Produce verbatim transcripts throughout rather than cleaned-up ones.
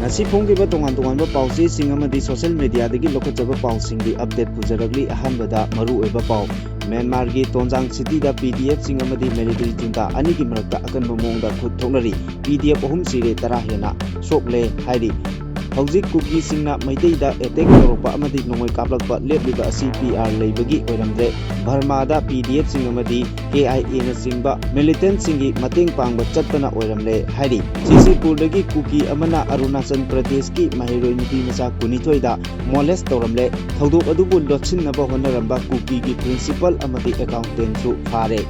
ꯉꯁꯤ ꯐꯣꯡꯈꯤꯕ ꯇꯣꯉꯥꯟ ꯇꯣꯉꯥꯟꯕ ꯄꯥꯎꯆꯦꯁꯤꯡ ꯑꯃꯗꯤ social mediaꯗꯒꯤ ꯂꯧꯈꯠꯆꯕ ꯄꯥꯎꯁꯤꯡꯒꯤ update ꯄꯨꯖꯔꯛꯂꯤ꯫ ꯑꯍꯥꯟꯕꯗ ꯃꯔꯨꯑꯣꯏꯕ ꯄꯥꯎ, ꯃ꯭ꯌꯥꯟꯃꯥꯔꯒꯤ ꯇꯣꯟꯖꯥꯡ cityꯗ P D Fꯁꯤꯡ ꯑꯃꯗꯤ military junta ꯑꯅꯤꯒꯤ ꯃꯔꯛꯇ ꯑꯀꯟꯕ ꯃꯑꯣꯡꯗ ꯈꯨꯠ ꯊꯣꯛꯅꯔꯤ꯫ P D F ꯑꯍꯨꯝ ꯁꯤꯔꯦ, ꯇꯔꯥ ꯍꯦꯟꯅ ꯁꯣꯛꯂꯦ ꯍꯥꯏꯔꯤ꯫ ꯍꯧꯖꯤꯛ ꯀꯨꯀꯤꯁꯤꯡꯅ ꯃꯩꯇꯩꯗ attack ꯇꯧꯔꯛꯄ ꯑꯃꯗꯤ ꯅꯣꯡꯃꯩ ꯀꯥꯞꯂꯛꯄ ꯂꯦꯞꯂꯤꯕ ꯑꯁꯤ P R ꯂꯩꯕꯒꯤ ꯑꯣꯏꯔꯝꯗ꯭ꯔꯦ꯫ ꯕꯔꯃꯥꯗ P D Fꯁꯤꯡ ꯑꯃꯗꯤ K I Aꯅꯆꯤꯡꯕ militantꯁꯤꯡꯒꯤ ꯃꯇꯦꯡ ꯄꯥꯡꯕ ꯆꯠꯄꯅ ꯑꯣꯏꯔꯝꯂꯦ ꯍꯥꯏꯔꯤ꯫ ꯁꯤꯁꯤꯄꯨꯔꯗꯒꯤ ꯀꯨꯀꯤ ꯑꯃꯅ ꯑꯔꯨꯅꯥꯆꯜ ꯄ꯭ꯔꯗꯦꯁꯀꯤ ꯃꯍꯩꯔꯣꯏ ꯅꯨꯄꯤ ꯃꯆꯥ ꯀꯨꯟꯅꯤꯊꯣꯏꯗ molest ꯇꯧꯔꯝꯂꯦ꯫ ꯊꯧꯗꯣꯛ ꯑꯗꯨꯕꯨ ꯂꯣꯠꯁꯤꯟꯅꯕ ꯍꯣꯠꯅꯔꯝꯕ ꯀꯨꯀꯤꯒꯤ principal ꯑꯃꯗꯤ accountantꯁꯨ ꯐꯥꯔꯦ꯫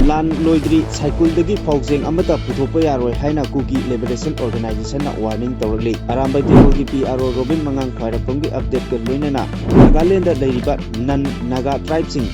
ꯂꯥꯟ ꯂꯣꯏꯗ꯭ꯔꯤ, ꯁꯥꯏꯀꯨꯜꯗꯒꯤ ꯐꯥꯎꯖꯦꯡ ꯑꯃꯠꯇ ꯄꯨꯊꯣꯛꯄ ꯌꯥꯔꯣꯏ ꯍꯥꯏꯅ ꯀꯨꯀꯤ Liberation Organizationꯅ warning ꯇꯧꯔꯛꯂꯤ꯫ ꯑꯔꯥꯝꯕꯥꯏ ꯇꯦꯡꯒꯣꯜꯒꯤ P R O ꯔꯣꯕꯤꯟ ꯃꯉꯥꯡ ꯈ꯭ꯋꯥꯏꯔꯥꯛꯄꯝꯒꯤ updateꯀ ꯂꯣꯏꯅꯅ ꯅꯥꯒꯥꯂꯦꯟꯗ ꯂꯩꯔꯤꯕ non Naga tribeꯁꯤꯡ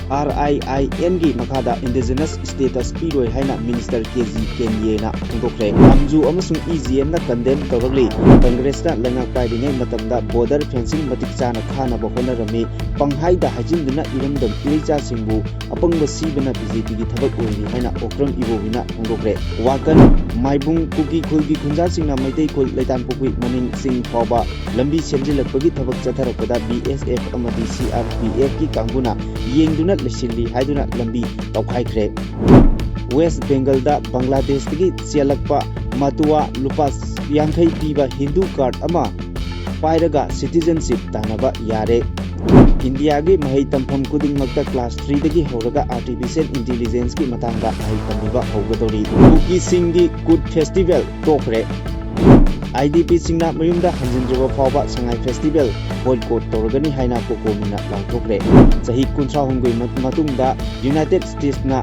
R I I Nꯒꯤ ꯃꯈꯥꯗ indigenous status ꯄꯤꯔꯣꯏ ꯍꯥꯏꯅ Minister K G Kenyena ꯐꯣꯡꯗꯣꯛꯈ꯭ꯔꯦ꯫ ꯑꯝꯖꯨ ꯑꯃꯁꯨꯡ E G Nꯅ condemn ꯇꯧꯔꯛꯂꯤ꯫ Congressꯅ ꯂꯩꯉꯥꯛ ꯄꯥꯏꯔꯤꯉꯩ ꯃꯇꯝꯗ border fencing ꯃꯇꯤꯛ ꯆꯥꯅ ꯈꯥꯅꯕ ꯍꯣꯠꯅꯔꯝꯃꯤ꯫ ꯄꯪꯍꯥꯏꯗ ꯍꯥꯏꯖꯤꯟꯗꯨꯅ ꯏꯔꯝꯗꯝ ꯏꯔꯩꯆꯥꯁꯤꯡꯕꯨ ꯑꯄꯪꯕ ꯁꯤꯕꯅ BJPꯒꯤ ꯊꯕꯛ ꯑꯣꯏꯔꯤ ꯍꯥꯏꯅ ꯑꯣꯀ꯭ꯔꯝ ꯏꯕꯣꯕꯤꯅ ꯐꯣꯡꯗꯣꯛꯈ꯭ꯔꯦ꯫ ꯋꯥꯀꯟ, ꯃꯥꯏꯕꯨꯡ, ꯀꯨꯀꯤ ꯈꯨꯜꯒꯤ ꯈꯨꯟꯖꯥꯁꯤꯡꯅ ꯃꯩꯇꯩ ꯈꯨꯜ ꯂꯩꯇꯥꯟꯄꯣꯛꯄꯤ ꯃꯅꯤꯡ ꯆꯤꯡ ꯐꯥꯎꯕ ꯂꯝꯕꯤ ꯁꯦꯝꯖꯤꯜꯂꯛꯄꯒꯤ ꯊꯕꯛ ꯆꯠꯊꯔꯛꯄꯗ B S F ꯑꯃꯗꯤ C R P Fꯀꯤ ꯀꯥꯡꯕꯨꯅ ꯌꯦꯡꯗꯨꯅ ꯂꯩꯁꯤꯜꯂꯤ ꯍꯥꯏꯗꯨꯅ ꯂꯝꯕꯤ ꯇꯧꯈꯥꯏꯈ꯭ꯔꯦ꯫ West Bengalꯗ ꯕꯪꯒ꯭ꯂꯥꯗꯦꯁꯇꯒꯤ ꯆꯦꯜꯂꯛꯄ ꯃꯇꯨꯋꯥ ꯂꯨꯄꯥ ꯌꯥꯡꯈꯩ ꯄꯤꯕ ꯍꯤꯟꯗꯨ card ꯑꯃ ꯄꯥꯏꯔꯒ citizenship ꯇꯥꯟꯅꯕ ꯌꯥꯔꯦ꯫ ꯏꯟꯗꯤꯌꯥꯒꯤ ꯃꯍꯩ ꯇꯝꯐꯝ ꯈꯨꯗꯤꯡꯃꯛꯇ class threeꯗꯒꯤ ꯍꯧꯔꯒ artificial intelligenceꯀꯤ ꯃꯇꯥꯡꯗ ꯃꯍꯩ ꯇꯝꯕꯤꯕ ꯍꯧꯒꯗꯧꯔꯤ꯫ ꯀꯨꯀꯤꯁꯤꯡꯒꯤ ꯀꯨꯠ festival ꯇꯣꯛꯈ꯭ꯔꯦ꯫ IDPꯁꯤꯡꯅ ꯃꯌꯨꯝꯗ ꯍꯟꯖꯤꯟꯗ꯭ꯔꯤꯕ ꯐꯥꯎꯕ ꯁꯉꯥꯏ festival boycott ꯇꯧꯔꯒꯅꯤ ꯍꯥꯏꯅ ꯀꯣꯀꯣꯃꯤꯅ ꯂꯥꯎꯊꯣꯛꯈ꯭ꯔꯦ꯫ ꯆꯍꯤ ꯀꯨꯟꯊ꯭ꯔꯥꯍꯨꯝꯗꯣꯏ ꯃ-, ꯃꯇꯨꯡꯗ United Statesꯅ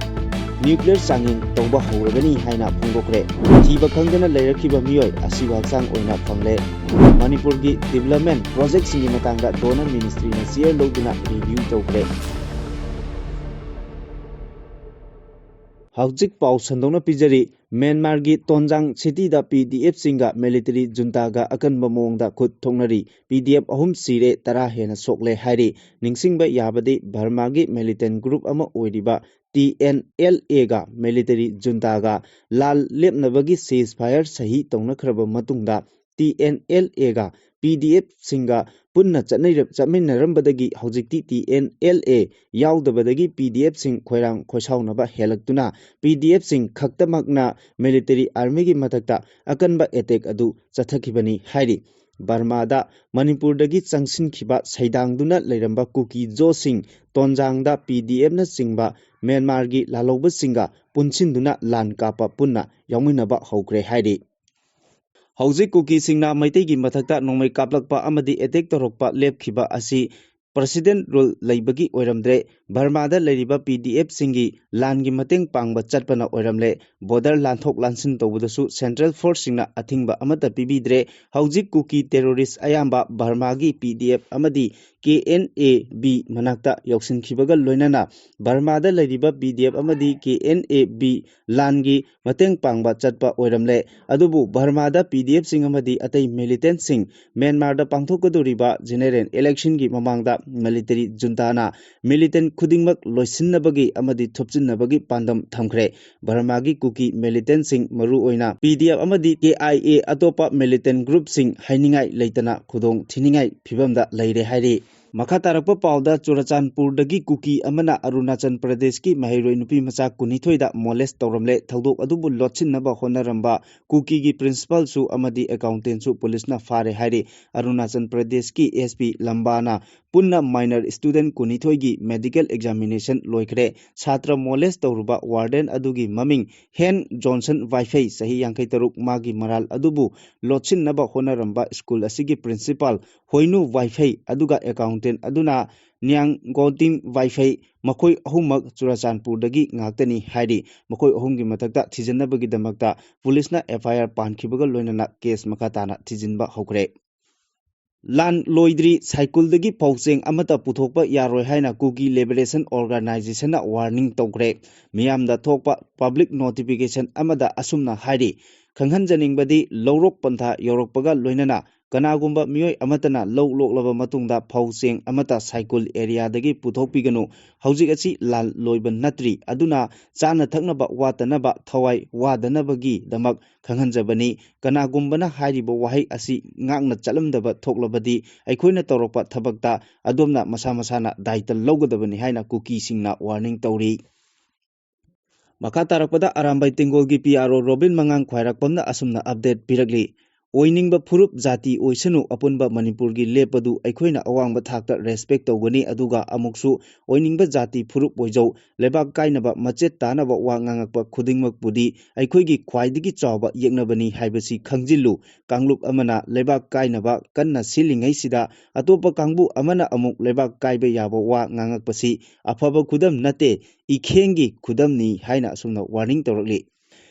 nuclear ꯆꯥꯡꯌꯦꯡ ꯇꯧꯕ ꯍꯧꯔꯒꯅꯤ ꯍꯥꯏꯅ ꯐꯣꯡꯗꯣꯛꯈ꯭ꯔꯦ꯫ ꯊꯤꯕ ꯈꯪꯗꯅ ꯂꯩꯔꯛꯈꯤꯕ ꯃꯤꯑꯣꯏ ꯑꯁꯤꯕ ꯍꯛꯆꯥꯡ ꯑꯣꯏꯅ ꯐꯪꯂꯦ꯫ ꯃꯅꯤꯄꯨꯔꯒꯤ development projectꯁꯤꯡꯒꯤ ꯃꯇꯥꯡꯗ DoNER ministryꯅ chair ꯂꯧꯗꯨꯅ review ꯇꯧꯈ꯭ꯔꯦ꯫ ꯍꯧꯖꯤꯛ ꯄꯥꯎ ꯁꯟꯗꯣꯛꯅ ꯄꯤꯖꯔꯤ꯫ ꯃ꯭ꯌꯥꯟꯃꯥꯔꯒꯤ ꯇꯣꯟꯖꯥꯡ cityꯗ P D Fꯁꯤꯡꯒ military juntaꯒ ꯑꯀꯟꯕ ꯃꯑꯣꯡꯗ ꯈꯨꯠ ꯊꯣꯛꯅꯔꯤ꯫ P D F ꯑꯍꯨꯝ ꯁꯤꯔꯦ, ꯇꯔꯥ ꯍꯦꯟꯅ ꯁꯣꯛꯂꯦ ꯍꯥꯏꯔꯤ꯫ ꯅꯤꯡꯁꯤꯡꯕ ꯌꯥꯕꯗꯤ ꯕꯔꯃꯥꯒꯤ militant group ꯑꯃ ꯑꯣꯏꯔꯤꯕ T N L Aꯒ military juntaꯒ ꯂꯥꯟ ꯂꯦꯞꯅꯕꯒꯤ ceasefire ꯁꯍꯤ ꯇꯧꯅꯈ꯭ꯔꯕ ꯃꯇꯨꯡꯗ ꯇꯤ ꯑꯦꯟ ꯑꯦꯜ ꯑꯦꯒ ꯄꯤ ꯗꯤ ꯑꯦꯐꯁꯤꯡꯒ ꯄꯨꯟꯅ ꯆꯠꯅꯔ-, ꯆꯠꯃꯤꯟꯅꯔꯝꯕꯗꯒꯤ ꯍꯧꯖꯤꯛꯇꯤ ꯇꯤ ꯑꯦꯟ ꯑꯦꯜ ꯑꯦ ꯌꯥꯎꯗꯕꯗꯒꯤ ꯄꯤ ꯗꯤ ꯑꯦꯐꯁꯤꯡ ꯈꯣꯏꯔꯥꯡ ꯈꯣꯏꯁꯥꯎꯅꯕ ꯍꯦꯜꯂꯛꯇꯨꯅ ꯄꯤ ꯗꯤ ꯑꯦꯐꯁꯤꯡ ꯈꯛꯇꯃꯛꯅ ꯃꯤꯂꯤꯇꯔꯤ ꯑꯥꯔꯃꯤꯒꯤ ꯃꯊꯛꯇ ꯑꯀꯟꯕ ꯑꯦꯇꯦꯛ ꯑꯗꯨ ꯆꯠꯊꯈꯤꯕꯅꯤ ꯍꯥꯏꯔꯤ꯫ ꯕꯔꯃꯥꯗ ꯃꯅꯤꯄꯨꯔꯗꯒꯤ ꯆꯪꯁꯤꯟꯈꯤꯕ ꯁꯩꯗꯥꯡꯗꯨꯅ ꯂꯩꯔꯝꯕ ꯀꯨꯀꯤ ꯖꯣꯁꯤꯡ ꯇꯣꯟꯖꯥꯡꯗ ꯄꯤ ꯗꯤ ꯑꯦꯐꯅꯆꯤꯡꯕ ꯃ꯭ꯌꯥꯟꯃꯥꯔꯒꯤ ꯂꯥꯜꯍꯧꯕꯁꯤꯡꯒ ꯄꯨꯟꯁꯤꯟꯗꯨꯅ ꯂꯥꯟ ꯀꯥꯞꯄ ꯄꯨꯟꯅ ꯌꯥꯎꯃꯤꯟꯅꯕ ꯍꯧꯈ꯭ꯔꯦ ꯍꯥꯏꯔꯤ꯫ ꯍꯧꯖꯤꯛ ꯀꯨꯀꯤꯁꯤꯡꯅ ꯃꯩꯇꯩꯒꯤ ꯃꯊꯛꯇ ꯅꯣꯡꯃꯩ ꯀꯥꯞꯂꯛꯄ ꯑꯃꯗꯤ ꯑꯦꯇꯦꯛ ꯇꯧꯔꯛꯄ ꯂꯦꯞꯈꯤꯕ ꯑꯁꯤ ꯄ꯭ꯔꯦꯁꯤꯗꯦꯟꯠ ꯔꯨꯜ ꯂꯩꯕꯒꯤ ꯑꯣꯏꯔꯝꯗ꯭ꯔꯦ꯫ ꯕꯔꯃꯥꯗ ꯂꯩꯔꯤꯕ ꯄꯤ ꯗꯤ ꯑꯦꯐꯁꯤꯡꯒꯤ ꯂꯥꯟꯒꯤ ꯃꯇꯦꯡ ꯄꯥꯡꯕ ꯆꯠꯄꯅ ꯑꯣꯏꯔꯝꯂꯦ꯫ ꯕꯣꯔꯗꯔ ꯂꯥꯟꯊꯣꯛ ꯂꯥꯟꯁꯤꯟ ꯇꯧꯕꯗꯁꯨ ꯁꯦꯟꯇ꯭ꯔꯦꯜ ꯐꯣꯔꯁꯁꯤꯡꯅ ꯑꯊꯤꯡꯕ ꯑꯃꯠꯇ ꯄꯤꯕꯤꯗ꯭ꯔꯦ꯫ ꯍꯧꯖꯤꯛ ꯀꯨꯀꯤ ꯇꯦꯔꯣꯔꯤꯁ ꯑꯌꯥꯝꯕ ꯕꯔꯃꯥꯒꯤ ꯄꯤ ꯗꯤ ꯑꯦꯐ ꯑꯃꯗꯤ ꯀꯦ ꯑꯦꯟ ꯑꯦ ꯕꯤ ꯃꯅꯥꯛꯇ ꯌꯧꯁꯤꯟꯈꯤꯕꯒ ꯂꯣꯏꯅꯅ ꯕꯔꯃꯥꯗ ꯂꯩꯔꯤꯕ ꯄꯤ ꯗꯤ ꯑꯦꯐ ꯑꯃꯗꯤ ꯀꯦ ꯑꯦꯟ ꯑꯦ ꯕꯤ ꯂꯥꯟꯒꯤ ꯃꯇꯦꯡ ꯄꯥꯡꯕ ꯆꯠꯄ ꯑꯣꯏꯔꯝꯂꯦ꯫ ꯑꯗꯨꯕꯨ ꯕꯔꯃꯥꯗ ꯄꯤ ꯗꯤ ꯑꯦꯐꯁꯤꯡ ꯑꯃꯗꯤ ꯑꯇꯩ ꯃꯤꯂꯤꯇꯦꯟꯠꯁꯤꯡ ꯃ꯭ꯌꯥꯟꯃꯥꯔꯗ ꯄꯥꯡꯊꯣꯛꯀꯗꯧꯔꯤꯕ ꯖꯦꯅꯦꯔꯦꯜ ꯏꯂꯦꯛꯁꯟꯒꯤ ꯃꯃꯥꯡꯗ ꯃꯤꯂꯤꯇꯔꯤ ꯖꯨꯟꯇꯥꯅ ꯃꯤꯂꯤꯇꯦꯟꯠ ꯈꯨꯗꯤꯡꯃꯛ ꯂꯣꯏꯁꯤꯟꯅꯕꯒꯤ ꯑꯃꯗꯤ ꯊꯨꯞꯆꯤꯟꯅꯕꯒꯤ ꯄꯥꯟꯗꯝ ꯊꯝꯈ꯭ꯔꯦ꯫ ꯕꯔꯃꯥꯒꯤ ꯀꯨꯀꯤ ꯃꯤꯂꯤꯇꯦꯟꯠꯁꯤꯡ, ꯃꯔꯨꯑꯣꯏꯅ ꯄꯤ ꯗꯤ ꯑꯦꯐ ꯑꯃꯗꯤ ꯀꯦ ꯑꯥꯏ ꯑꯦ, ꯑꯇꯣꯞꯄ ꯃꯤꯂꯤꯇꯦꯟꯠ ꯒ꯭ꯔꯨꯞꯁꯤꯡ ꯍꯥꯏꯅꯤꯡꯉꯥꯏ ꯂꯩꯇꯅ ꯈꯨꯗꯣꯡ ꯊꯤꯅꯤꯡꯉꯥꯏ ꯐꯤꯕꯝꯗ ꯂꯩꯔꯦ ꯍꯥꯏꯔꯤ꯫ ꯃꯈꯥ ꯇꯥꯔꯛꯄ ꯄꯥꯎꯗ, ꯆꯨꯔꯆꯥꯟꯄꯨꯔꯗꯒꯤ ꯀꯨꯀꯤ ꯑꯃꯅ ꯑꯔꯨꯅꯥꯆꯜ ꯄ꯭ꯔꯗꯦꯁꯀꯤ ꯃꯍꯩꯔꯣꯏ ꯅꯨꯄꯤ ꯃꯆꯥ ꯀꯨꯟꯅꯤꯊꯣꯏꯗ ꯃꯣꯂꯦꯁ ꯇꯧꯔꯝꯂꯦ꯫ ꯊꯧꯗꯣꯛ ꯑꯗꯨꯕꯨ ꯂꯣꯠꯁꯤꯟꯅꯕ ꯍꯣꯠꯅꯔꯝꯕ ꯀꯨꯀꯤꯒꯤ ꯄ꯭ꯔꯤꯟꯁꯤꯄꯥꯜꯁꯨ ꯑꯃꯗꯤ ꯑꯦꯀꯥꯎꯟꯇꯦꯟꯁꯨ ꯄꯨꯂꯤꯁꯅ ꯐꯥꯔꯦ ꯍꯥꯏꯔꯤ꯫ ꯑꯔꯨꯅꯥꯆꯜ ꯄ꯭ꯔꯗꯦꯁꯀꯤ ꯑꯦꯁ ꯄꯤ ꯂꯝꯕꯥꯅ ꯄꯨꯟꯅ ꯃꯥꯏꯅꯔ ꯁ꯭ꯇꯨꯗꯦꯟꯠ ꯀꯨꯟꯅꯤꯊꯣꯏꯒꯤ ꯃꯦꯗꯤꯀꯦꯜ ꯑꯦꯛꯖꯥꯃꯤꯅꯦꯁꯟ ꯂꯣꯏꯈ꯭ꯔꯦ꯫ ꯁꯥꯇ꯭ꯔ ꯃꯣꯂꯦꯁ ꯇꯧꯔꯨꯕ ꯋꯥꯔꯗꯦꯟ ꯑꯗꯨꯒꯤ ꯃꯃꯤꯡ ꯍꯦꯟ ꯖꯣꯟꯁꯟ ꯋꯥꯏꯐꯩ, ꯆꯍꯤ ꯌꯥꯡꯈꯩ ꯇꯔꯨꯛ꯫ ꯃꯥꯒꯤ ꯃꯔꯥꯜ ꯑꯗꯨꯕꯨ ꯂꯣꯠꯁꯤꯟꯅꯕ ꯍꯣꯠꯅꯔꯝꯕ ꯁ꯭ꯀꯨꯜ ꯑꯁꯤꯒꯤ ꯄ꯭ꯔꯤꯟꯁꯤꯄꯥꯜ ꯍꯣꯏꯅꯨ ꯋꯥꯏꯐꯩ ꯑꯗꯨꯒ ꯑꯦꯀꯥꯎꯟꯇꯦꯟꯠ ꯑꯗꯨꯅ ꯅꯤꯌꯥꯡꯒꯣꯗꯤꯡ ꯋꯥꯏꯐꯩ, ꯃꯈꯣꯏ ꯑꯍꯨꯝꯃꯛ ꯆꯨꯔꯆꯥꯟꯄꯨꯔꯗꯒꯤ ꯉꯥꯛꯇꯅꯤ ꯍꯥꯏꯔꯤ꯫ ꯃꯈꯣꯏ ꯑꯍꯨꯝꯒꯤ ꯃꯊꯛꯇ ꯊꯤꯖꯤꯟꯅꯕꯒꯤꯗꯃꯛꯇ ꯄꯨꯂꯤꯁꯅ ꯑꯦꯐ ꯑꯥꯏ ꯑꯥꯔ ꯄꯥꯟꯈꯤꯕꯒ ꯂꯣꯏꯅꯅ ꯀꯦꯁ ꯃꯈꯥ ꯇꯥꯅ ꯊꯤꯖꯤꯟꯕ ꯍꯧꯈ꯭ꯔꯦ꯫ ꯂꯥꯟ ꯂꯣꯏꯗ꯭ꯔꯤ, ꯁꯥꯏꯀꯨꯜꯗꯒꯤ ꯐꯧ ꯆꯦꯡ ꯑꯃꯠꯇ ꯄꯨꯊꯣꯛꯄ ꯌꯥꯔꯣꯏ ꯍꯥꯏꯅ ꯀꯨꯀꯤ ꯂꯤꯕꯔꯦꯁꯟ ꯑꯣꯔꯒꯅꯥꯏꯖꯦꯁꯟꯅ ꯋꯥꯔꯅꯤꯡ ꯇꯧꯈ꯭ꯔꯦ꯫ ꯃꯤꯌꯥꯝꯗ ꯊꯣꯛꯄ ꯄꯕ꯭ꯂꯤꯛ ꯅꯣꯇꯤꯐꯤꯀꯦꯁꯟ ꯑꯃꯗ ꯑꯁꯨꯝꯅ ꯍꯥꯏꯔꯤ, ꯈꯪꯍꯟꯖꯅꯤꯡꯕꯗꯤ ꯂꯧꯔꯣꯛ ꯄꯟꯊꯥ ꯌꯧꯔꯛꯄꯒ ꯂꯣꯏꯅꯅ ꯀꯅꯥꯒꯨꯝꯕ ꯃꯤꯑꯣꯏ ꯑꯃꯠꯇꯅ ꯂꯧ ꯂꯣꯛꯂꯕ ꯃꯇꯨꯡꯗ ꯐꯧ ꯆꯦꯡ ꯑꯃꯠꯇ ꯁꯥꯏꯀꯨꯜ ꯑꯦꯔꯤꯌꯥꯗꯒꯤ ꯄꯨꯊꯣꯛꯄꯤꯒꯅꯨ꯫ ꯍꯧꯖꯤꯛ ꯑꯁꯤ ꯂꯥꯟ ꯂꯣꯏꯕ ꯅꯠꯇ꯭ꯔꯤ, ꯑꯗꯨꯅ ꯆꯥꯅ ꯊꯛꯅꯕ ꯋꯥꯠꯇꯅꯕ ꯊꯋꯥꯏ ꯋꯥꯗꯅꯕꯒꯤꯗꯃꯛ ꯈꯪꯍꯟꯖꯕꯅꯤ꯫ ꯀꯅꯥꯒꯨꯝꯕꯅ ꯍꯥꯏꯔꯤꯕ ꯋꯥꯍꯩ ꯑꯁꯤ ꯉꯥꯛꯅ ꯆꯠꯂꯝꯗꯕ ꯊꯣꯛꯂꯕꯗꯤ ꯑꯩꯈꯣꯏꯅ ꯇꯧꯔꯛꯄ ꯊꯕꯛꯇ ꯑꯗꯣꯝꯅ ꯃꯁꯥ ꯃꯁꯥꯅ ꯗꯥꯏꯇ ꯂꯧꯒꯗꯕꯅꯤ ꯍꯥꯏꯅ ꯀꯨꯀꯤꯁꯤꯡꯅ ꯋꯥꯔꯅꯤꯡ ꯇꯧꯔꯤ꯫ ꯃꯈꯥ ꯇꯥꯔꯛꯄꯗ ꯑꯔꯥꯝꯕꯥꯏ ꯇꯦꯡꯒꯣꯜꯒꯤ ꯄꯤ ꯑꯥꯔ ꯑꯣ ꯔꯣꯕꯤꯟ ꯃꯉꯥꯡ ꯈ꯭ꯋꯥꯏꯔꯥꯛꯄꯝꯅ ꯑꯁꯨꯝꯅ ꯑꯞꯗꯦꯠ ꯄꯤꯔꯛꯂꯤ꯫ ꯑꯣꯏꯅꯤꯡꯕ ꯐꯨꯔꯨꯞ ꯖꯥꯇꯤ ꯑꯣꯏꯁꯅꯨ, ꯑꯄꯨꯟꯕ ꯃꯅꯤꯄꯨꯔꯒꯤ ꯂꯦꯞꯄꯗꯨ ꯑꯩꯈꯣꯏꯅ ꯑꯋꯥꯡꯕ ꯊꯥꯛꯇ ꯔꯦꯁꯄꯦꯛ ꯇꯧꯒꯅꯤ, ꯑꯗꯨꯒ ꯑꯃꯨꯛꯁꯨ ꯑꯣꯏꯅꯤꯡꯕ ꯖꯥꯇꯤ ꯐꯨꯔꯨꯞ ꯑꯣꯏꯖꯧ, ꯂꯩꯕꯥꯛ ꯀꯥꯏꯅꯕ ꯃꯆꯦꯠ ꯇꯥꯅꯕ ꯋꯥ ꯉꯥꯡꯉꯛꯄ ꯈꯨꯗꯤꯡꯃꯛꯄꯨꯗꯤ ꯑꯩꯈꯣꯏꯒꯤ ꯈ꯭ꯋꯥꯏꯗꯒꯤ ꯆꯥꯎꯕ ꯌꯦꯛꯅꯕꯅꯤ ꯍꯥꯏꯕꯁꯤ ꯈꯪꯖꯤꯜꯂꯨ꯫ ꯀꯥꯡꯂꯨꯞ ꯑꯃꯅ ꯂꯩꯕꯥꯛ ꯀꯥꯏꯅꯕ ꯀꯟꯅ ꯁꯤꯜꯂꯤꯉꯩꯁꯤꯗ ꯑꯇꯣꯞꯄ ꯀꯥꯡꯕꯨ ꯑꯃꯅ ꯑꯃꯨꯛ ꯂꯩꯕꯥꯛ ꯀꯥꯏꯕ ꯌꯥꯕ ꯋꯥ ꯉꯥꯡꯉꯛꯄꯁꯤ ꯑꯐꯕ ꯈꯨꯗꯝ ꯅꯠꯇꯦ, ꯏꯈꯦꯡꯒꯤ ꯈꯨꯗꯝꯅꯤ ꯍꯥꯏꯅ ꯑꯁꯨꯝꯅ ꯋꯥꯔꯅꯤꯡ ꯇꯧꯔꯛꯂꯤ꯫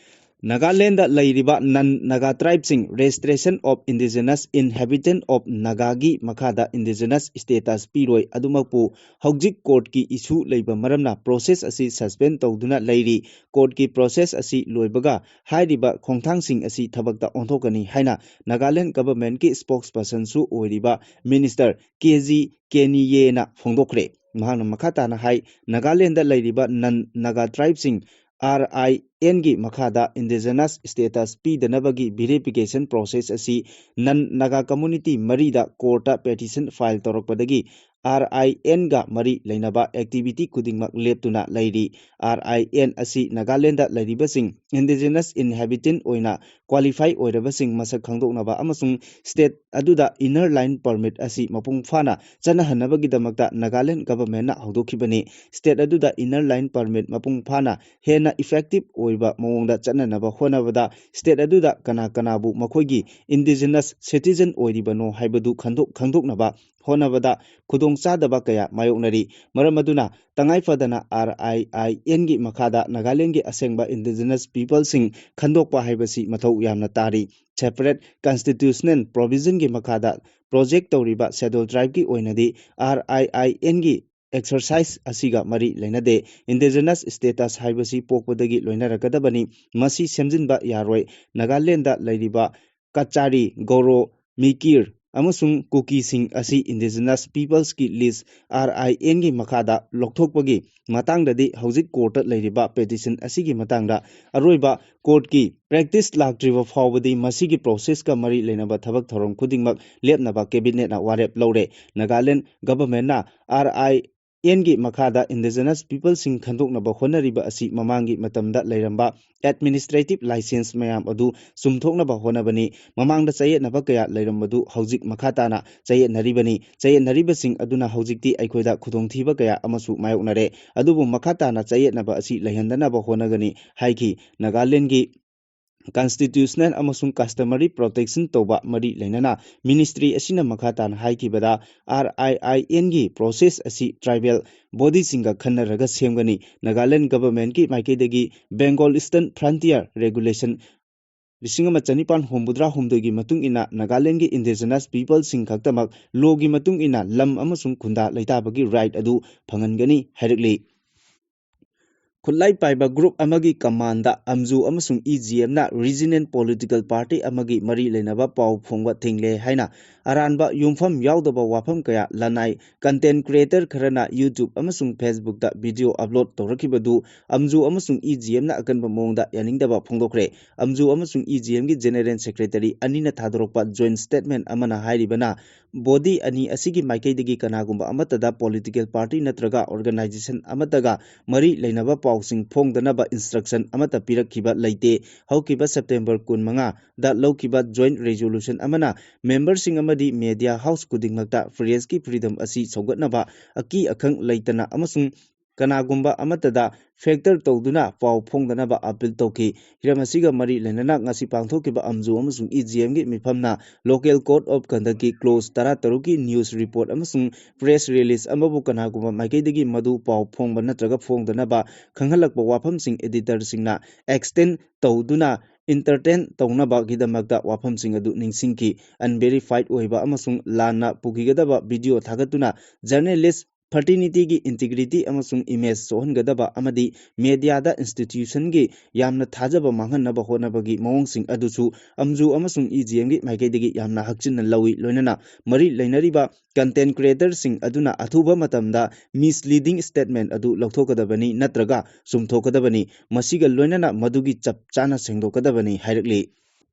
ꯅꯥꯒꯥꯂꯦꯟꯗ ꯂꯩꯔꯤꯕ non Naga tribeꯁꯤꯡ Registration of Indigenous Inhabitant of Nagaꯒꯤ ꯃꯈꯥꯗ indigenous status ꯄꯤꯔꯣꯏ꯫ ꯑꯗꯨꯃꯛꯄꯨ ꯍꯧꯖꯤꯛ ꯀꯣꯔꯠꯀꯤ ꯏꯁꯨ ꯂꯩꯕ ꯃꯔꯝꯅ ꯄ꯭ꯔꯣꯁꯦꯁ ꯑꯁꯤ ꯁꯁꯄꯦꯟ ꯇꯧꯗꯨꯅ ꯂꯩꯔꯤ꯫ ꯀꯣꯔꯠꯀꯤ ꯄ꯭ꯔꯣꯁꯦꯁ ꯑꯁꯤ ꯂꯣꯏꯕꯒ ꯍꯥꯏꯔꯤꯕ ꯈꯣꯡꯊꯥꯡꯁꯤꯡ ꯑꯁꯤ ꯊꯕꯛꯇ ꯑꯣꯟꯊꯣꯛꯀꯅꯤ ꯍꯥꯏꯅ ꯅꯥꯒꯥꯂꯦꯟ ꯒꯚꯔꯟꯃꯦꯟꯠꯀꯤ ꯁ꯭ꯄꯣꯛꯁꯄꯔꯁꯟꯁꯨ ꯑꯣꯏꯔꯤꯕ ꯃꯤꯅꯤꯁꯇꯔ ꯀꯦ ꯖꯤ ꯀꯦꯅꯤꯌꯦꯅ ꯐꯣꯡꯗꯣꯛꯈ꯭ꯔꯦ꯫ ꯃꯍꯥꯛꯅ ꯃꯈꯥ ꯇꯥꯅ ꯍꯥꯏ, ꯅꯥꯒꯥꯂꯦꯟꯗ ꯂꯩꯔꯤꯕ non Naga tribeꯁꯤꯡ ꯑꯥꯔ ꯑꯥꯏ ꯑꯦꯟꯒꯤ ꯃꯈꯥꯗ indigenous status ꯄꯤꯗꯅꯕꯒꯤ verification process ꯑꯁꯤ non Naga community ꯃꯔꯤꯗ ꯀꯣꯔꯠꯇ ꯄꯦꯇꯤꯁꯟ ꯐꯥꯏꯜ ꯇꯧꯔꯛꯄꯗꯒꯤ ꯑꯥꯔ ꯑꯥꯏ ꯑꯦꯟꯒ ꯃꯔꯤ ꯂꯩꯅꯕ activity ꯈꯨꯗꯤꯡꯃꯛ ꯂꯦꯞꯇꯨꯅ ꯂꯩꯔꯤ꯫ ꯑꯥꯔ ꯑꯥꯏ ꯑꯦꯟ ꯑꯁꯤ ꯅꯥꯒꯥꯂꯦꯟꯗ ꯂꯩꯔꯤꯕꯁꯤꯡ indigenous inhabitant ꯑꯣꯏꯅ ꯀ꯭ꯋꯥꯂꯤꯐꯥꯏ ꯑꯣꯏꯔꯕꯁꯤꯡ ꯃꯁꯛ ꯈꯪꯗꯣꯛꯅꯕ ꯑꯃꯁꯨꯡ ꯁ꯭ꯇꯦꯠ ꯑꯗꯨꯗ inner line permit ꯑꯁꯤ ꯃꯄꯨꯡ ꯐꯥꯅ ꯆꯠꯅꯍꯟꯅꯕꯒꯤꯗꯃꯛꯇ ꯅꯥꯒꯥꯂꯦꯟ ꯒꯚꯔꯟꯃꯦꯟꯠꯅ ꯍꯧꯗꯣꯛꯈꯤꯕꯅꯤ꯫ ꯁ꯭ꯇꯦꯠ ꯑꯗꯨꯗ inner line permit ꯃꯄꯨꯡ ꯐꯥꯅ ꯍꯦꯟꯅ effective ꯑꯣꯏꯕ ꯃꯑꯣꯡꯗ ꯆꯠꯅꯅꯕ ꯍꯣꯠꯅꯕꯗ ꯁ꯭ꯇꯦꯠ ꯑꯗꯨꯗ ꯀꯅꯥ ꯀꯅꯥꯕꯨ ꯃꯈꯣꯏꯒꯤ indigenous citizen ꯑꯣꯏꯔꯤꯕꯅꯣ ꯍꯥꯏꯕꯗꯨ ꯈꯟꯗꯣꯛ-, ꯈꯪꯗꯣꯛꯅꯕ ꯍꯣꯠꯅꯕꯗ ꯈꯨꯗꯣꯡꯆꯥꯗꯕ ꯀꯌꯥ ꯃꯥꯌꯣꯛꯅꯔꯤ꯫ ꯃꯔꯝ ꯑꯗꯨꯅ ꯇꯉꯥꯏ ꯐꯗꯅ ꯑꯥꯔ ꯑꯥꯏ ꯑꯥꯏ ꯑꯦꯟꯒꯤ ꯃꯈꯥꯗ ꯅꯥꯒꯥꯂꯦꯟꯒꯤ ꯑꯁꯦꯡꯕ indigenous peopleꯁꯤꯡ ꯈꯟꯗꯣꯛꯄ ꯍꯥꯏꯕꯁꯤ ꯃꯊꯧ ꯌꯥꯝꯅ ꯇꯥꯔꯤ꯫ Separate constitutional provisionꯒꯤ ꯃꯈꯥꯗ ꯄ꯭ꯔꯣꯖꯦꯛ ꯇꯧꯔꯤꯕ scheduled tribeꯀꯤ ꯑꯣꯏꯅꯗꯤ ꯑꯥꯔ ꯑꯥꯏ ꯑꯥꯏ ꯑꯦꯟꯒꯤ exercise ꯑꯁꯤꯒ ꯃꯔꯤ ꯂꯩꯅꯗꯦ꯫ Indigenous status ꯍꯥꯏꯕꯁꯤ ꯄꯣꯛꯄꯗꯒꯤ ꯂꯣꯏꯅꯔꯛꯀꯗꯕꯅꯤ꯫ ꯃꯁꯤ ꯁꯦꯝꯖꯤꯟꯕ ꯌꯥꯔꯣꯏ꯫ ꯅꯥꯒꯥꯂꯦꯟꯗ ꯂꯩꯔꯤꯕ ꯀꯆꯥꯔꯤ, ꯒꯣꯔꯣ, ꯃꯤꯀꯤꯔ ꯑꯃꯁꯨꯡ ꯀꯨꯀꯤꯁꯤꯡ ꯑꯁꯤ Indigenous Peoplesꯀꯤ list, RINꯒꯤ ꯃꯈꯥꯗ ꯂꯧꯊꯣꯛꯄꯒꯤ ꯃꯇꯥꯡꯗꯗꯤ ꯍꯧꯖꯤꯛ courtꯇ ꯂꯩꯔꯤꯕ petition ꯑꯁꯤꯒꯤ ꯃꯇꯥꯡꯗ ꯑꯔꯣꯏꯕ courtꯀꯤ practice ꯂꯥꯛꯇ꯭ꯔꯤꯕ ꯐꯥꯎꯕꯗꯤ ꯃꯁꯤꯒꯤ processꯀ ꯃꯔꯤ ꯂꯩꯅꯕ ꯊꯕꯛ ꯊꯧꯔꯝ ꯈꯨꯗꯤꯡꯃꯛ ꯂꯦꯞꯅꯕ cabinetꯅ ꯋꯥꯔꯦꯞ ꯂꯧꯔꯦ꯫ ꯅꯥꯒꯥꯂꯦꯟ governmentꯅ RINꯒꯤ ꯃꯈꯥꯗ Indigenous Peoplesꯁꯤꯡ ꯈꯟꯗꯣꯛꯅꯕ ꯍꯣꯠꯅꯔꯤꯕ ꯑꯁꯤ ꯃꯃꯥꯡꯒꯤ ꯃꯇꯝꯗ ꯂꯩꯔꯝꯕ administrative license ꯃꯌꯥꯝ ꯑꯗꯨ ꯆꯨꯝꯊꯣꯛꯅꯕ ꯍꯣꯠꯅꯕꯅꯤ꯫ ꯃꯃꯥꯡꯗ ꯆꯌꯦꯠꯅꯕ ꯀꯌꯥ ꯂꯩꯔꯝꯕꯗꯨ ꯍꯧꯖꯤꯛ ꯃꯈꯥ ꯇꯥꯅ ꯆꯌꯦꯠꯅꯔꯤꯕꯅꯤ꯫ ꯆꯌꯦꯠꯅꯔꯤꯕꯁꯤꯡ ꯑꯗꯨꯅ ꯍꯧꯖꯤꯛꯇꯤ ꯑꯩꯈꯣꯏꯗ ꯈꯨꯗꯣꯡꯊꯤꯕ ꯀꯌꯥ ꯑꯃꯁꯨ ꯃꯥꯌꯣꯛꯅꯔꯦ꯫ ꯑꯗꯨꯕꯨ ꯃꯈꯥ ꯇꯥꯅ ꯆꯌꯦꯠꯅꯕ ꯑꯁꯤ ꯂꯩꯍꯟꯗꯅꯕ ꯍꯣꯠꯅꯒꯅꯤ ꯍꯥꯏꯈꯤ꯫ ꯅꯥꯒꯥꯂꯦꯟꯒꯤ constitutional ꯑꯃꯁꯨꯡ customary protection ꯇꯧꯕ ꯃꯔꯤ ꯂꯩꯅꯅ ministry ꯑꯁꯤꯅ ꯃꯈꯥ ꯇꯥꯅ ꯍꯥꯏꯈꯤꯕꯗ, RINꯒꯤ process ꯑꯁꯤ tribal bodyꯁꯤꯡꯒ ꯈꯟꯅꯔꯒ ꯁꯦꯝꯒꯅꯤ꯫ ꯅꯥꯒꯥꯂꯦꯟ governmentꯀꯤ ꯃꯥꯏꯀꯩꯗꯒꯤ Bengal Eastern Frontier Regulation ꯂꯤꯁꯤꯡ ꯑꯃ ꯆꯅꯤꯄꯥꯟ ꯍꯨꯝꯐꯨꯇꯔꯥ ꯍꯨꯝꯗꯣꯏꯒꯤ ꯃꯇꯨꯡ ꯏꯟꯅ ꯅꯥꯒꯥꯂꯦꯟꯒꯤ Indigenous Peoplesꯁꯤꯡ ꯈꯛꯇꯃꯛ lawꯒꯤ ꯃꯇꯨꯡ ꯏꯟꯅ ꯂꯝ ꯑꯃꯁꯨꯡ ꯈꯨꯟꯗꯥ ꯂꯩꯇꯥꯕꯒꯤ right ꯑꯗꯨ ꯐꯪꯍꯟꯒꯅꯤ ꯍꯥꯏꯔꯛꯂꯤ꯫ ꯈꯨꯠꯂꯥꯏ ꯄꯥꯏꯕ group ꯑꯃꯒꯤ commandꯗ ꯑꯝꯖꯨ ꯑꯃꯁꯨꯡ EGMꯅ regional political party ꯑꯃꯒꯤ ꯃꯔꯤ ꯂꯩꯅꯕ ꯄꯥꯎ ꯐꯣꯡꯕ ꯊꯤꯡꯂꯦ ꯍꯥꯏꯅ ꯑꯔꯥꯟꯕ ꯌꯨꯝꯐꯝ ꯌꯥꯎꯗꯕ ꯋꯥꯐꯝ ꯀꯌꯥ ꯂꯅꯥꯏ content creator ꯈꯔꯅ YouTube ꯑꯃꯁꯨꯡ Facebookꯇ video upload ꯇꯧꯔꯛꯈꯤꯕꯗꯨ ꯑꯝꯖꯨ ꯑꯃꯁꯨꯡ EGMꯅ ꯑꯀꯟꯕ ꯃꯑꯣꯡꯗ ꯌꯥꯅꯤꯡꯗꯕ ꯐꯣꯡꯗꯣꯛꯈ꯭ꯔꯦ꯫ ꯑꯝꯖꯨ ꯑꯃꯁꯨꯡ EGMꯒꯤ general secretary ꯑꯅꯤꯅ ꯊꯥꯗꯣꯔꯛꯄ joint statement ꯑꯃꯅ ꯍꯥꯏꯔꯤꯕꯅ, body ꯑꯅꯤ ꯑꯁꯤꯒꯤ ꯃꯥꯏꯀꯩꯗꯒꯤ ꯀꯅꯥꯒꯨꯝꯕ ꯑꯃꯠꯇꯗ political party ꯅꯠꯇ꯭ꯔꯒ organization ꯑꯃꯠꯇꯒ ꯃꯔꯤ ꯂꯩꯅꯕ ꯄꯥꯎꯁꯤꯡ ꯐꯣꯡꯗꯅꯕ instruction ꯑꯃꯠꯇ ꯄꯤꯔꯛꯈꯤꯕ ꯂꯩꯇꯦ꯫ ꯍꯧꯈꯤꯕ September ꯀꯨꯟꯃꯉꯥꯗ ꯂꯧꯈꯤꯕ joint resolution ꯑꯃꯅ memberꯁꯤꯡ ꯑꯃꯗꯤ media house ꯈꯨꯗꯤꯡꯃꯛꯇ pressꯀꯤ freedom ꯑꯁꯤ ꯁꯧꯒꯠꯅꯕ ꯑꯀꯤ ꯑꯈꯪ ꯂꯩꯇꯅ ꯑꯃꯁꯨꯡ ꯀꯅꯥꯒꯨꯝꯕ ꯑꯃꯠꯇꯗ factor ꯇꯧꯗꯨꯅ ꯄꯥꯎ ꯐꯣꯡꯗꯅꯕ appeal ꯇꯧꯈꯤ꯫ ꯍꯤꯔꯝ ꯑꯁꯤꯒ ꯃꯔꯤ ꯂꯩꯅꯅ ꯉꯁꯤ ꯄꯥꯡꯊꯣꯛꯈꯤꯕ ꯑꯝꯖꯨ ꯑꯃꯁꯨꯡ EGMꯒꯤ ꯃꯤꯐꯝꯅ local code of conductꯀꯤ clause ꯇꯔꯥꯇꯔꯨꯛꯀꯤ news report ꯑꯃꯁꯨꯡ press release ꯑꯃꯕꯨ ꯀꯅꯥꯒꯨꯝꯕ ꯃꯥꯏꯀꯩꯗꯒꯤ ꯃꯗꯨ ꯄꯥꯎ ꯐꯣꯡꯕ ꯅꯠꯇ꯭ꯔꯒ ꯐꯣꯡꯗꯅꯕ ꯈꯪꯍꯜꯂꯛꯄ ꯋꯥꯐꯝꯁꯤꯡ editorꯁꯤꯡꯅ extend ꯇꯧꯗꯨꯅ entertain ꯇꯧꯅꯕꯒꯤꯗꯃꯛꯇ ꯋꯥꯐꯝꯁꯤꯡ ꯑꯗꯨ ꯅꯤꯡꯁꯤꯡꯈꯤ꯫ Unverified ꯑꯣꯏꯕ ꯑꯃꯁꯨꯡ ꯂꯥꯟꯅ ꯄꯨꯈꯤꯒꯗꯕ video ꯊꯥꯒꯠꯇꯨꯅ journalist fraternityꯒꯤ integrity ꯑꯃꯁꯨꯡ image ꯁꯣꯛꯍꯟꯒꯗꯕ ꯑꯃꯗꯤ mediaꯗ institutionꯒꯤ ꯌꯥꯝꯅ ꯊꯥꯖꯕ ꯃꯥꯡꯍꯟꯅꯕ ꯍꯣꯠꯅꯕꯒꯤ ꯃꯑꯣꯡꯁꯤꯡ ꯑꯗꯨꯁꯨ ꯑꯝꯖꯨ ꯑꯃꯁꯨꯡ ꯏ ꯖꯤ ꯑꯦꯝꯒꯤ ꯃꯥꯏꯀꯩꯗꯒꯤ ꯌꯥꯝꯅ ꯍꯛꯆꯤꯟꯅ ꯂꯧꯏ꯫ ꯂꯣꯏꯅꯅ ꯃꯔꯤ ꯂꯩꯅꯔꯤꯕ content creatorꯁꯤꯡ ꯑꯗꯨꯅ ꯑꯊꯨꯕ ꯃꯇꯝꯗ misleading statement ꯑꯗꯨ ꯂꯧꯊꯣꯛꯀꯗꯕꯅꯤ ꯅꯠꯇ꯭ꯔꯒ ꯆꯨꯝꯊꯣꯛꯀꯗꯕꯅꯤ꯫ ꯃꯁꯤꯒ ꯂꯣꯏꯅꯅ ꯃꯗꯨꯒꯤ ꯆꯞ ꯆꯥꯅ ꯁꯦꯡꯗꯣꯛꯀꯗꯕꯅꯤ ꯍꯥꯏꯔꯛꯂꯤ꯫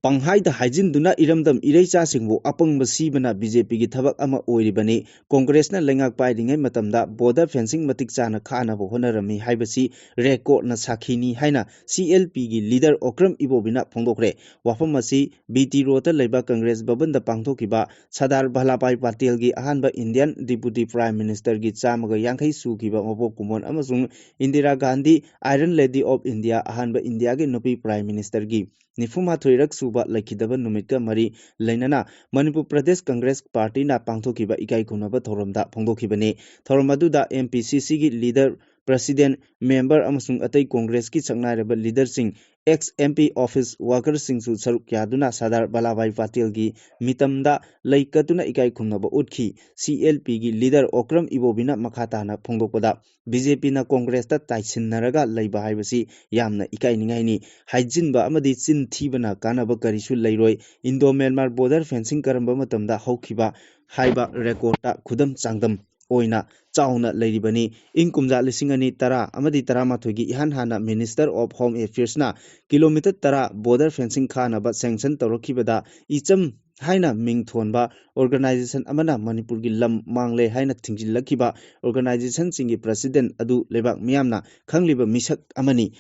ꯄꯪꯍꯥꯏꯗ ꯍꯥꯏꯖꯤꯟꯗꯨꯅ ꯏꯔꯝꯗꯝ ꯏꯔꯩꯆꯥꯁꯤꯡꯕꯨ ꯑꯄꯪꯕ ꯁꯤꯕꯅ ꯕꯤ ꯖꯦ ꯄꯤꯒꯤ ꯊꯕꯛ ꯑꯃ ꯑꯣꯏꯔꯤꯕꯅꯤ꯫ ꯀꯣꯡꯒ꯭ꯔꯦꯁꯅ ꯂꯩꯉꯥꯛ ꯄꯥꯏꯔꯤꯉꯩ ꯃꯇꯝꯗ border fencing ꯃꯇꯤꯛ ꯆꯥꯅ ꯈꯥꯅꯕ ꯍꯣꯠꯅꯔꯝꯃꯤ ꯍꯥꯏꯕꯁꯤ recordꯅ ꯁꯥꯈꯤꯅꯤ ꯍꯥꯏꯅ ꯁꯤ ꯑꯦꯜ ꯄꯤꯒꯤ leader ꯑꯣꯀ꯭ꯔꯝ ꯏꯕꯣꯕꯤꯅ ꯐꯣꯡꯗꯣꯛꯈ꯭ꯔꯦ꯫ ꯋꯥꯐꯝ ꯑꯁꯤ ꯕꯤ ꯇꯤ ꯔꯣꯗꯇ ꯂꯩꯕ ꯀꯪꯒ꯭ꯔꯦꯁ ꯚꯕꯟꯗ ꯄꯥꯡꯊꯣꯛꯈꯤꯕ ꯁꯔꯗꯥꯔ ꯚꯜꯂꯥꯚꯥꯏ ꯄꯇꯦꯜꯒꯤ ꯑꯍꯥꯟꯕ Indian Deputy Prime Ministerꯒꯤ ꯆꯥꯝꯃꯒ ꯌꯥꯡꯈꯩ ꯁꯨꯈꯤꯕ ꯃꯄꯣꯛ ꯀꯨꯝꯑꯣꯟ ꯑꯃꯁꯨꯡ Indira Gandhi Iron Lady of India, ꯑꯍꯥꯟꯕ ꯏꯟꯗꯤꯌꯥꯒꯤ ꯅꯨꯄꯤ Prime Ministerꯒꯤ ꯅꯤꯐꯨꯃꯥꯊꯣꯏꯔꯛ ꯁꯨꯕ ꯂꯩꯈꯤꯗꯕ ꯅꯨꯃꯤꯠꯀ ꯃꯔꯤ ꯂꯩꯅꯅ ꯃꯅꯤꯄꯨꯔ ꯄ꯭ꯔꯗꯦꯁ ꯀꯪꯒ꯭ꯔꯦꯁ ꯄꯥꯔꯇꯤꯅ ꯄꯥꯡꯊꯣꯛꯈꯤꯕ ꯏꯀꯥꯏ ꯈꯨꯝꯅꯕ ꯊꯧꯔꯝꯗ ꯐꯣꯡꯗꯣꯛꯈꯤꯕꯅꯤ꯫ ꯊꯧꯔꯝ ꯑꯗꯨꯗ ꯑꯦꯝ ꯄꯤ ꯁꯤ ꯁꯤꯒꯤ leader, president, member ꯑꯃꯁꯨꯡ ꯑꯇꯩ ꯀꯣꯡꯒ꯭ꯔꯦꯁꯀꯤ ꯁꯛꯅꯥꯏꯔꯕ leaderꯁꯤꯡ, ex M P office workerꯁꯤꯡꯁꯨ ꯁꯔꯨꯛ ꯌꯥꯗꯨꯅ ꯁꯔꯗꯥꯔ ꯚꯜꯂꯥꯚꯥꯏ ꯄꯇꯦꯜꯒꯤ ꯃꯤꯇꯝꯗ ꯂꯩ ꯀꯠꯇꯨꯅ ꯏꯀꯥꯏ ꯈꯨꯝꯅꯕ ꯎꯠꯈꯤ꯫ ꯁꯤ ꯑꯦꯜ ꯄꯤꯒꯤ leader ꯑꯣꯀ꯭ꯔꯝ ꯏꯕꯣꯕꯤꯅ ꯃꯈꯥ ꯇꯥꯅ ꯐꯣꯡꯗꯣꯛꯄꯗ, ꯕꯤ ꯖꯦ ꯄꯤꯅ ꯀꯣꯡꯒ꯭ꯔꯦꯁꯇ ꯇꯥꯏꯁꯤꯟꯅꯔꯒ ꯂꯩꯕ ꯍꯥꯏꯕꯁꯤ ꯌꯥꯝꯅ ꯏꯀꯥꯏꯅꯤꯡꯉꯥꯏꯅꯤ꯫ ꯍꯥꯏꯖꯤꯟꯕ ꯑꯃꯗꯤ ꯆꯤꯟ ꯊꯤꯕꯅ ꯀꯥꯟꯅꯕ ꯀꯔꯤꯁꯨ ꯂꯩꯔꯣꯏ꯫ Indo Myanmar border fencing ꯀꯔꯝꯕ ꯃꯇꯝꯗ ꯍꯧꯈꯤꯕ ꯍꯥꯏꯕ recordꯇ ꯈꯨꯗꯝ ꯆꯥꯡꯗꯝ ꯑꯣꯏꯅ ꯆꯥꯎꯅ ꯂꯩꯔꯤꯕꯅꯤ꯫ ꯏꯪ ꯀꯨꯝꯖꯥ ꯂꯤꯁꯤꯡ ꯑꯅꯤ ꯇꯔꯥ ꯑꯃꯗꯤ ꯇꯔꯥꯃꯥꯊꯣꯏꯒꯤ ꯏꯍꯥꯟ ꯍꯥꯟꯅ Minister of Home Affairsꯅ kilometre ꯇꯔꯥ border fencing ꯈꯥꯅꯕ sanction ꯇꯧꯔꯛꯈꯤꯕꯗ, ꯏꯆꯝ ꯍꯥꯏꯅ ꯃꯤꯡ ꯊꯣꯟꯕ organization ꯑꯃꯅ ꯃꯅꯤꯄꯨꯔꯒꯤ ꯂꯝ ꯃꯥꯡꯂꯦ ꯍꯥꯏꯅ ꯊꯤꯡꯖꯤꯜꯂꯛꯈꯤꯕ organizationꯁꯤꯡꯒꯤ president ꯑꯗꯨ ꯂꯩꯕꯥꯛ ꯃꯤꯌꯥꯝꯅ ꯈꯪꯂꯤꯕ ꯃꯤꯁꯛ ꯑꯃꯅꯤ꯫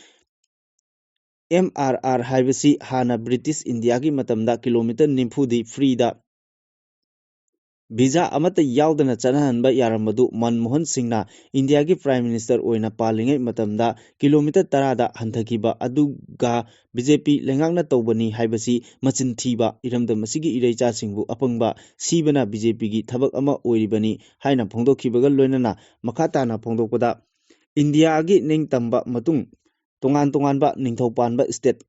ꯑꯦꯝ ꯑꯥꯔ ꯑꯥꯔ ꯍꯥꯏꯕꯁꯤ ꯍꯥꯟꯅ ꯕ꯭ꯔꯤꯇꯤꯁ ꯏꯟꯗꯤꯌꯥꯒꯤ ꯃꯇꯝꯗ kilometre ꯅꯤꯐꯨꯗꯤ freeꯗ visa ꯑꯃꯠꯇ ꯌꯥꯎꯗꯅ ꯆꯠꯅꯍꯟꯕ ꯌꯥꯔꯝꯕꯗꯨ ꯃꯟꯃꯣꯍꯟ ꯁꯤꯡꯅ ꯏꯟꯗꯤꯌꯥꯒꯤ Prime Minister ꯑꯣꯏꯅ ꯄꯥꯜꯂꯤꯉꯩ ꯃꯇꯝꯗ kilometre ꯇꯔꯥꯗ ꯍꯟꯊꯈꯤꯕ ꯑꯗꯨꯒ ꯕꯤ ꯖꯦ ꯄꯤ ꯂꯩꯉꯥꯛꯅ ꯇꯧꯕꯅꯤ ꯍꯥꯏꯕꯁꯤ ꯃꯆꯤꯟ ꯊꯤꯕ, ꯏꯔꯝꯗꯝ ꯑꯁꯤꯒꯤ ꯏꯔꯩꯆꯥꯁꯤꯡꯕꯨ ꯑꯄꯪꯕ ꯁꯤꯕꯅ ꯕꯤ ꯖꯦ ꯄꯤꯒꯤ ꯊꯕꯛ ꯑꯃ ꯑꯣꯏꯔꯤꯕꯅꯤ ꯍꯥꯏꯅ ꯐꯣꯡꯗꯣꯛꯈꯤꯕꯒ ꯂꯣꯏꯅꯅ ꯃꯈꯥ ꯇꯥꯅ ꯐꯣꯡꯗꯣꯛꯄꯗ, ꯏꯟꯗꯤꯌꯥꯒꯤ ꯅꯤꯡꯇꯝꯕ ꯃꯇꯨꯡ ꯇꯣꯉꯥꯟ ꯇꯣꯉꯥꯟꯕ ꯅꯤꯡꯊꯧ ꯄꯥꯟꯕ state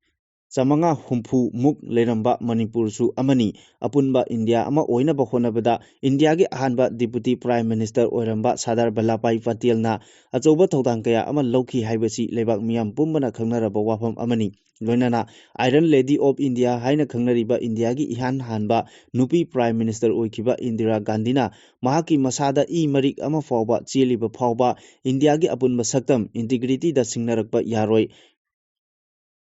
ꯆꯥꯃꯉꯥ ꯍꯨꯝꯐꯨ ꯃꯨꯛ ꯂꯩꯔꯝꯕ ꯃꯅꯤꯄꯨꯔꯁꯨ ꯑꯃꯅꯤ꯫ ꯑꯄꯨꯟꯕ ꯏꯟꯗꯤꯌꯥ ꯑꯃ ꯑꯣꯏꯅꯕ ꯍꯣꯠꯅꯕꯗ ꯏꯟꯗꯤꯌꯥꯒꯤ ꯑꯍꯥꯟꯕ Deputy Prime Minister ꯑꯣꯏꯔꯝꯕ ꯁꯔꯗꯥꯔ ꯚꯜꯂꯥꯚꯚꯥꯏ ꯄꯇꯦꯜꯅ ꯑꯆꯧꯕ ꯊꯧꯗꯥꯡ ꯀꯌꯥ ꯑꯃ ꯂꯧꯈꯤ ꯍꯥꯏꯕꯁꯤ ꯂꯩꯕꯥꯛ ꯃꯤꯌꯥꯝ ꯄꯨꯝꯕꯅ ꯈꯪꯅꯔꯕ ꯋꯥꯐꯝ ꯑꯃꯅꯤ꯫ ꯂꯣꯏꯅꯅ Iron Lady of India ꯍꯥꯏꯅ ꯈꯪꯅꯔꯤꯕ ꯏꯟꯗꯤꯌꯥꯒꯤ ꯏꯍꯥꯟ ꯍꯥꯟꯕ ꯅꯨꯄꯤ Prime Minister ꯑꯣꯏꯈꯤꯕ ꯏꯟꯗꯤꯔꯥ ꯒꯥꯟꯙꯤꯅ ꯃꯍꯥꯛꯀꯤ ꯃꯁꯥꯗ ꯏ ꯃꯔꯤꯛ ꯑꯃ ꯐꯥꯎꯕ ꯆꯦꯜꯂꯤꯕ ꯐꯥꯎꯕ ꯏꯟꯗꯤꯌꯥꯒꯤ ꯑꯄꯨꯟꯕ ꯁꯛꯇꯝ, integrityꯗ ꯁꯤꯡꯅꯔꯛꯄ ꯌꯥꯔꯣꯏ,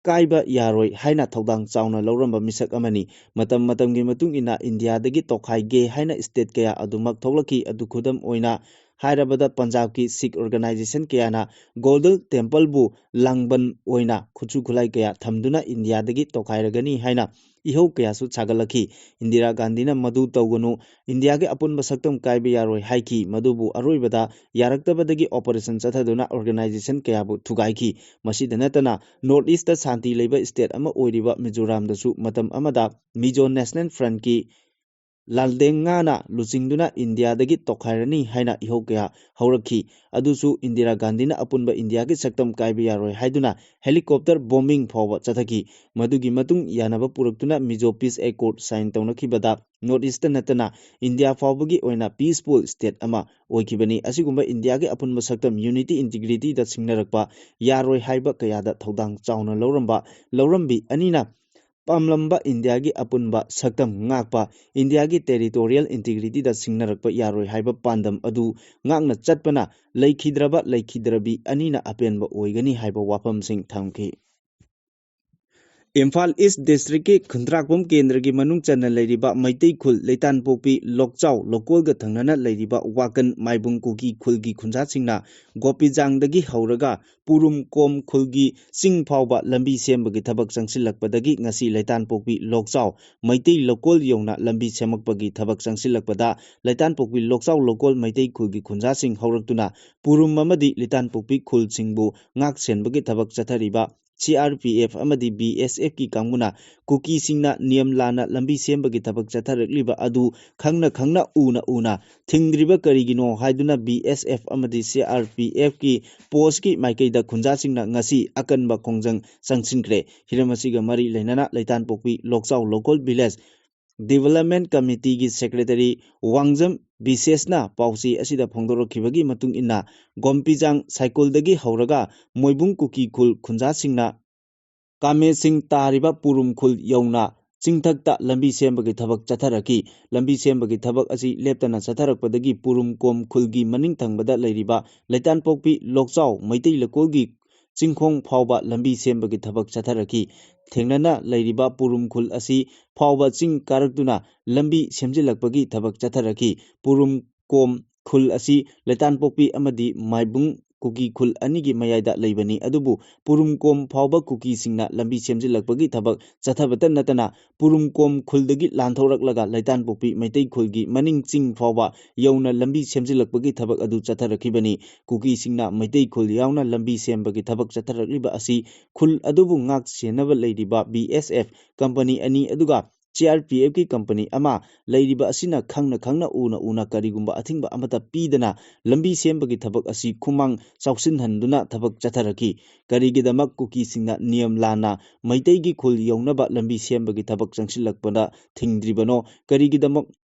ꯀꯥꯏꯕ ꯌꯥꯔꯣꯏ ꯍꯥꯏꯅ ꯊꯧꯗꯥꯡ ꯆꯥꯎꯅ ꯂꯧꯔꯝꯕ ꯃꯤꯁꯛ ꯑꯃꯅꯤ꯫ ꯃꯇꯝ ꯃꯇꯝꯒꯤ ꯃꯇꯨꯡ ꯏꯟꯅ ꯏꯟꯗꯤꯌꯥꯗꯒꯤ ꯇꯣꯈꯥꯏꯒꯦ ꯍꯥꯏꯅ state ꯀꯌꯥ ꯑꯗꯨꯃꯛ ꯊꯣꯛꯂꯛꯈꯤ꯫ ꯑꯗꯨ ꯈꯨꯗꯝ ꯑꯣꯏꯅ ꯍꯥꯏꯔꯕꯗ ꯄꯟꯖꯥꯕꯀꯤ Sikh organisation ꯀꯌꯥꯅ Golden Templeꯕꯨ ꯂꯥꯡꯕꯟ ꯑꯣꯏꯅ ꯈꯨꯠꯁꯨ ꯈꯨꯠꯂꯥꯏ ꯀꯌꯥ ꯊꯝꯗꯨꯅ ꯏꯟꯗꯤꯌꯥꯗꯒꯤ ꯇꯣꯈꯥꯏꯔꯒꯅꯤ ꯍꯥꯏꯅ ꯏꯍꯧ ꯀꯌꯥꯁꯨ ꯁꯥꯒꯠꯂꯛꯈꯤ꯫ ꯏꯟꯗꯤꯔꯥ ꯒꯥꯟꯙꯤꯅ ꯃꯗꯨ ꯇꯧꯒꯅꯨ, ꯏꯟꯗꯤꯌꯥꯒꯤ ꯑꯄꯨꯟꯕ ꯁꯛꯇꯝ ꯀꯥꯏꯕ ꯌꯥꯔꯣꯏ ꯍꯥꯏꯈꯤ꯫ ꯃꯗꯨꯕꯨ ꯑꯔꯣꯏꯕꯗ ꯌꯥꯔꯛꯇꯕꯗꯒꯤ operation ꯆꯠꯊꯗꯨꯅ organisation ꯀꯌꯥꯕꯨ ꯊꯨꯒꯥꯏꯈꯤ꯫ ꯃꯁꯤꯗ ꯅꯠꯇꯅ North Eastꯇ ꯁꯥꯟꯇꯤ ꯂꯩꯕ state ꯑꯃ ꯑꯣꯏꯔꯤꯕ ꯃꯤꯖꯣꯔꯥꯝꯗꯁꯨ ꯃꯇꯝ ꯑꯃꯗ Mizo National Frontꯀꯤ ꯂꯥꯜꯗꯦꯡꯉꯥꯅ ꯂꯨꯆꯤꯡꯗꯨꯅ ꯏꯟꯗꯤꯌꯥꯗꯒꯤ ꯇꯣꯈꯥꯏꯔꯅꯤ ꯍꯥꯏꯅ ꯏꯍꯧ ꯀꯌꯥ ꯍꯧꯔꯛꯈꯤ꯫ ꯑꯗꯨꯁꯨ ꯏꯟꯗꯤꯔꯥ ꯒꯥꯟꯙꯤꯅ ꯑꯄꯨꯟꯕ ꯏꯟꯗꯤꯌꯥꯒꯤ ꯁꯛꯇꯝ ꯀꯥꯏꯕ ꯌꯥꯔꯣꯏ ꯍꯥꯏꯗꯨꯅ helicopter bombing ꯐꯥꯎꯕ ꯆꯠꯊꯈꯤ꯫ ꯃꯗꯨꯒꯤ ꯃꯇꯨꯡ ꯌꯥꯅꯕ ꯄꯨꯔꯛꯇꯨꯅ Mizo Peace Accord sign ꯇꯧꯅꯈꯤꯕꯗ North Eastꯇ ꯅꯠꯇꯅ ꯏꯟꯗꯤꯌꯥ ꯐꯥꯎꯕꯒꯤ ꯑꯣꯏꯅ peaceful state ꯑꯃ ꯑꯣꯏꯈꯤꯕꯅꯤ꯫ ꯑꯁꯤꯒꯨꯝꯕ ꯏꯟꯗꯤꯌꯥꯒꯤ ꯑꯄꯨꯟꯕ ꯁꯛꯇꯝ, unity, integrityꯗ ꯁꯤꯡꯅꯔꯛꯄ ꯌꯥꯔꯣꯏ ꯍꯥꯏꯕ ꯀꯌꯥꯗ ꯊꯧꯗꯥꯡ ꯆꯥꯎꯅ ꯂꯧꯔꯝꯕ ꯂꯧꯔꯝꯕꯤ ꯑꯅꯤꯅ ꯄꯥꯝꯂꯝꯕ ꯏꯟꯗꯤꯌꯥꯒꯤ ꯑꯄꯨꯟꯕ ꯁꯛꯇꯝ ꯉꯥꯛꯄ, ꯏꯟꯗꯤꯌꯥꯒꯤ territorial integrityꯗ ꯁꯤꯡꯅꯔꯛꯄ ꯌꯥꯔꯣꯏ ꯍꯥꯏꯕ ꯄꯥꯟꯗꯝ ꯑꯗꯨ ꯉꯥꯛꯅ ꯆꯠꯄꯅ ꯂꯩꯈꯤꯗ꯭ꯔꯕ ꯂꯩꯈꯤꯗ꯭ꯔꯕꯤ ꯑꯅꯤꯅ ꯑꯄꯦꯟꯕ ꯑꯣꯏꯒꯅꯤ ꯍꯥꯏꯕ ꯋꯥꯐꯝꯁꯤꯡ ꯊꯝꯈꯤ꯫ ꯏꯝꯐꯥꯜ East districtꯀꯤ ꯈꯨꯟꯗ꯭ꯔꯥꯛꯄꯝ ꯀꯦꯟꯗ꯭ꯔꯒꯤ ꯃꯅꯨꯡ ꯆꯟꯅ ꯂꯩꯔꯤꯕ ꯃꯩꯇꯩ ꯈꯨꯜ ꯂꯩꯇꯥꯟꯄꯣꯛꯄꯤ ꯂꯣꯛꯆꯥꯎ ꯂꯣꯀꯣꯜꯒ ꯊꯪꯅꯅ ꯂꯩꯔꯤꯕ ꯋꯥꯀꯟ ꯃꯥꯏꯕꯨꯡ ꯀꯨꯀꯤ ꯈꯨꯜꯒꯤ ꯈꯨꯟꯖꯥꯁꯤꯡꯅ ꯒꯣꯄꯤꯖꯥꯡꯗꯒꯤ ꯍꯧꯔꯒ ꯄꯨꯔꯨꯝ ꯀꯣꯝ ꯈꯨꯜꯒꯤ ꯆꯤꯡ ꯐꯥꯎꯕ ꯂꯝꯕꯤ ꯁꯦꯝꯕꯒꯤ ꯊꯕꯛ ꯆꯪꯁꯤꯜꯂꯛꯄꯗꯒꯤ ꯉꯁꯤ ꯂꯩꯇꯥꯟꯄꯣꯛꯄꯤ ꯂꯣꯛꯆꯥꯎ ꯃꯩꯇꯩ ꯂꯣꯀꯣꯜ ꯌꯧꯅ ꯂꯝꯕꯤ ꯁꯦꯝꯃꯛꯄꯒꯤ ꯊꯕꯛ ꯆꯪꯁꯤꯜꯂꯛꯄꯗ ꯂꯩꯇꯥꯟꯄꯣꯛꯄꯤ ꯂꯣꯛꯆꯥꯎ ꯂꯣꯀꯣꯜ ꯃꯩꯇꯩ ꯈꯨꯜꯒꯤ ꯈꯨꯟꯖꯥꯁꯤꯡ ꯍꯧꯔꯛꯇꯨꯅ ꯄꯨꯔꯨꯝ ꯑꯃꯗꯤ ꯂꯩꯇꯥꯟꯄꯣꯛꯄꯤ ꯈꯨꯜꯁꯤꯡꯕꯨ ꯉꯥꯛ ꯁꯦꯟꯕꯒꯤ ꯊꯕꯛ ꯆꯠꯊꯔꯤꯕ ꯁꯤ ꯑꯥꯔ ꯄꯤ ꯑꯦꯐ ꯑꯃꯗꯤ ꯕꯤ ꯑꯦꯁ ꯑꯦꯐꯀꯤ ꯀꯥꯡꯕꯨꯅ ꯀꯨꯀꯤꯁꯤꯡꯅ ꯅꯤꯌꯝ ꯂꯥꯟꯅ ꯂꯝꯕꯤ ꯁꯦꯝꯕꯒꯤ ꯊꯕꯛ ꯆꯠꯊꯔꯛꯂꯤꯕ ꯑꯗꯨ ꯈꯪꯅ ꯈꯪꯅ ꯎꯅ ꯎꯅ ꯊꯤꯡꯗ꯭ꯔꯤꯕ ꯀꯔꯤꯒꯤꯅꯣ ꯍꯥꯏꯗꯨꯅ ꯕꯤ ꯑꯦꯁ ꯑꯦꯐ ꯑꯃꯗꯤ ꯁꯤ ꯑꯥꯔ ꯄꯤ ꯑꯦꯐꯀꯤ ꯄꯣꯁꯀꯤ ꯃꯥꯏꯀꯩꯗ ꯈꯨꯟꯖꯥꯁꯤꯡꯅ ꯉꯁꯤ ꯑꯀꯟꯕ ꯈꯣꯡꯖꯪ ꯆꯪꯁꯤꯟꯈ꯭ꯔꯦ꯫ ꯍꯤꯔꯝ ꯑꯁꯤꯒ ꯃꯔꯤ ꯂꯩꯅꯅ ꯂꯩꯇꯥꯟꯄꯣꯛꯄꯤ ꯂꯣꯛꯆꯥꯎ ꯂꯣꯀꯜ ꯚꯤꯂꯦꯖ ꯗꯤꯕꯦꯂꯞꯃꯦꯟ ꯀꯃꯤꯇꯤꯒꯤ ꯁꯦꯀ꯭ꯔꯦꯇꯔꯤ ꯋꯥꯡꯖꯝ ꯕꯤꯁꯦꯁꯅ ꯄꯥꯎꯆꯦ ꯑꯁꯤꯗ ꯐꯣꯡꯗꯣꯔꯛꯈꯤꯕꯒꯤ ꯃꯇꯨꯡ ꯏꯟꯅ, ꯒꯣꯝꯄꯤꯖꯥꯡ ꯁꯥꯏꯀꯨꯜꯗꯒꯤ ꯍꯧꯔꯒ ꯃꯣꯏꯕꯨꯡ ꯀꯨꯀꯤ ꯈꯨꯜ ꯈꯨꯟꯖꯥꯁꯤꯡꯅ ꯀꯥꯃꯦꯁꯤꯡ ꯇꯥꯔꯤꯕ ꯄꯨꯔꯨꯝ ꯈꯨꯜ ꯌꯧꯅ ꯆꯤꯡꯊꯛꯇ ꯂꯝꯕꯤ ꯁꯦꯝꯕꯒꯤ ꯊꯕꯛ ꯆꯠꯊꯔꯛꯈꯤ꯫ ꯂꯝꯕꯤ ꯁꯦꯝꯕꯒꯤ ꯊꯕꯛ ꯑꯁꯤ ꯂꯦꯞꯇꯅ ꯆꯠꯊꯔꯛꯄꯗꯒꯤ ꯄꯨꯔꯨꯝ ꯀꯣꯝ ꯈꯨꯜꯒꯤ ꯃꯅꯤꯡ ꯊꯪꯕꯗ ꯂꯩꯔꯤꯕ ꯂꯩꯇꯥꯟꯄꯣꯛꯄꯤ ꯂꯣꯛꯆꯥꯎ ꯃꯩꯇꯩ ꯂꯩꯀꯣꯜꯒꯤ ꯆꯤꯡꯈꯣꯡ ꯐꯥꯎꯕ ꯂꯝꯕꯤ ꯁꯦꯝꯕꯒꯤ ꯊꯕꯛ ꯆꯠꯊꯔꯛꯈꯤ꯫ ꯊꯦꯡꯅꯅ ꯂꯩꯔꯤꯕ ꯄꯨꯔꯨꯝ ꯈꯨꯜ ꯑꯁꯤ ꯐꯥꯎꯕ ꯆꯤꯡ ꯀꯥꯔꯛꯇꯨꯅ ꯂꯝꯕꯤ ꯁꯦꯝꯖꯤꯜꯂꯛꯄꯒꯤ ꯊꯕꯛ ꯆꯠꯊꯔꯛꯈꯤ꯫ ꯄꯨꯔꯨꯝ ꯀꯣꯝ ꯈꯨꯜ ꯑꯁꯤ ꯂꯩꯇꯥꯟꯄꯣꯛꯄꯤ ꯑꯃꯗꯤ ꯃꯥꯏꯕꯨꯡ ꯀꯨꯀꯤ ꯈꯨꯜ ꯑꯅꯤꯒꯤ ꯃꯌꯥꯏꯗ ꯂꯩꯕꯅꯤ꯫ ꯑꯗꯨꯕꯨ ꯄꯨꯔꯨꯝ ꯀꯣꯝ ꯐꯥꯎꯕ ꯀꯨꯀꯤꯁꯤꯡꯅ ꯂꯝꯕꯤ ꯁꯦꯝꯖꯤꯜꯂꯛꯄꯒꯤ ꯊꯕꯛ ꯆꯠꯊꯕꯇ ꯅꯠꯇꯅ ꯄꯨꯔꯨꯝ ꯀꯣꯝ ꯈꯨꯜꯗꯒꯤ ꯂꯥꯟꯊꯣꯔꯛꯂꯒ ꯂꯩꯇꯥꯟꯄꯣꯛꯄꯤ ꯃꯩꯇꯩ ꯈꯨꯜꯒꯤ ꯃꯅꯤꯡ ꯆꯤꯡ ꯐꯥꯎꯕ ꯌꯧꯅ ꯂꯝꯕꯤ ꯁꯦꯝꯖꯤꯜꯂꯛꯄꯒꯤ ꯊꯕꯛ ꯑꯗꯨ ꯆꯠꯊꯔꯛꯈꯤꯕꯅꯤ꯫ ꯀꯨꯀꯤꯁꯤꯡꯅ ꯃꯩꯇꯩ ꯈꯨꯜ ꯌꯥꯎꯅ ꯂꯝꯕꯤ ꯁꯦꯝꯕꯒꯤ ꯊꯕꯛ ꯆꯠꯊꯔꯛꯂꯤꯕ ꯑꯁꯤ ꯈꯨꯜ ꯑꯗꯨꯕꯨ ꯉꯥꯛ ꯁꯦꯟꯅꯕ ꯂꯩꯔꯤꯕ ꯕꯤ ꯑꯦꯁ ꯑꯦꯐ ꯀꯝꯄꯅꯤ ꯑꯅꯤ ꯑꯗꯨꯒ ꯁꯤ ꯑꯥꯔ ꯄꯤ ꯑꯦꯐꯀꯤ ꯀꯝꯄꯅꯤ ꯑꯃ ꯂꯩꯔꯤꯕ ꯑꯁꯤꯅ ꯈꯪꯅ ꯈꯪꯅ ꯎꯅ ꯎꯅ ꯀꯔꯤꯒꯨꯝꯕ ꯑꯊꯤꯡꯕ ꯑꯃꯠꯇ ꯄꯤꯗꯅ ꯂꯝꯕꯤ ꯁꯦꯝꯕꯒꯤ ꯊꯕꯛ ꯑꯁꯤ ꯈꯨꯃꯥꯡ ꯆꯥꯎꯁꯤꯟꯍꯟꯗꯨꯅ ꯊꯕꯛ ꯆꯠꯊꯔꯛꯈꯤ꯫ ꯀꯔꯤꯒꯤꯗꯃꯛ ꯀꯨꯀꯤꯁꯤꯡꯅ ꯅꯤꯌꯝ ꯂꯥꯟꯅ ꯃꯩꯇꯩꯒꯤ ꯈꯨꯜ ꯌꯧꯅꯕ ꯂꯝꯕꯤ ꯁꯦꯝꯕꯒꯤ ꯊꯕꯛ ꯆꯪꯁꯤꯜꯂꯛꯄꯗ ꯊꯤꯡꯗ꯭ꯔꯤꯕꯅꯣ? ꯀꯔꯤꯒꯤꯗꯃꯛ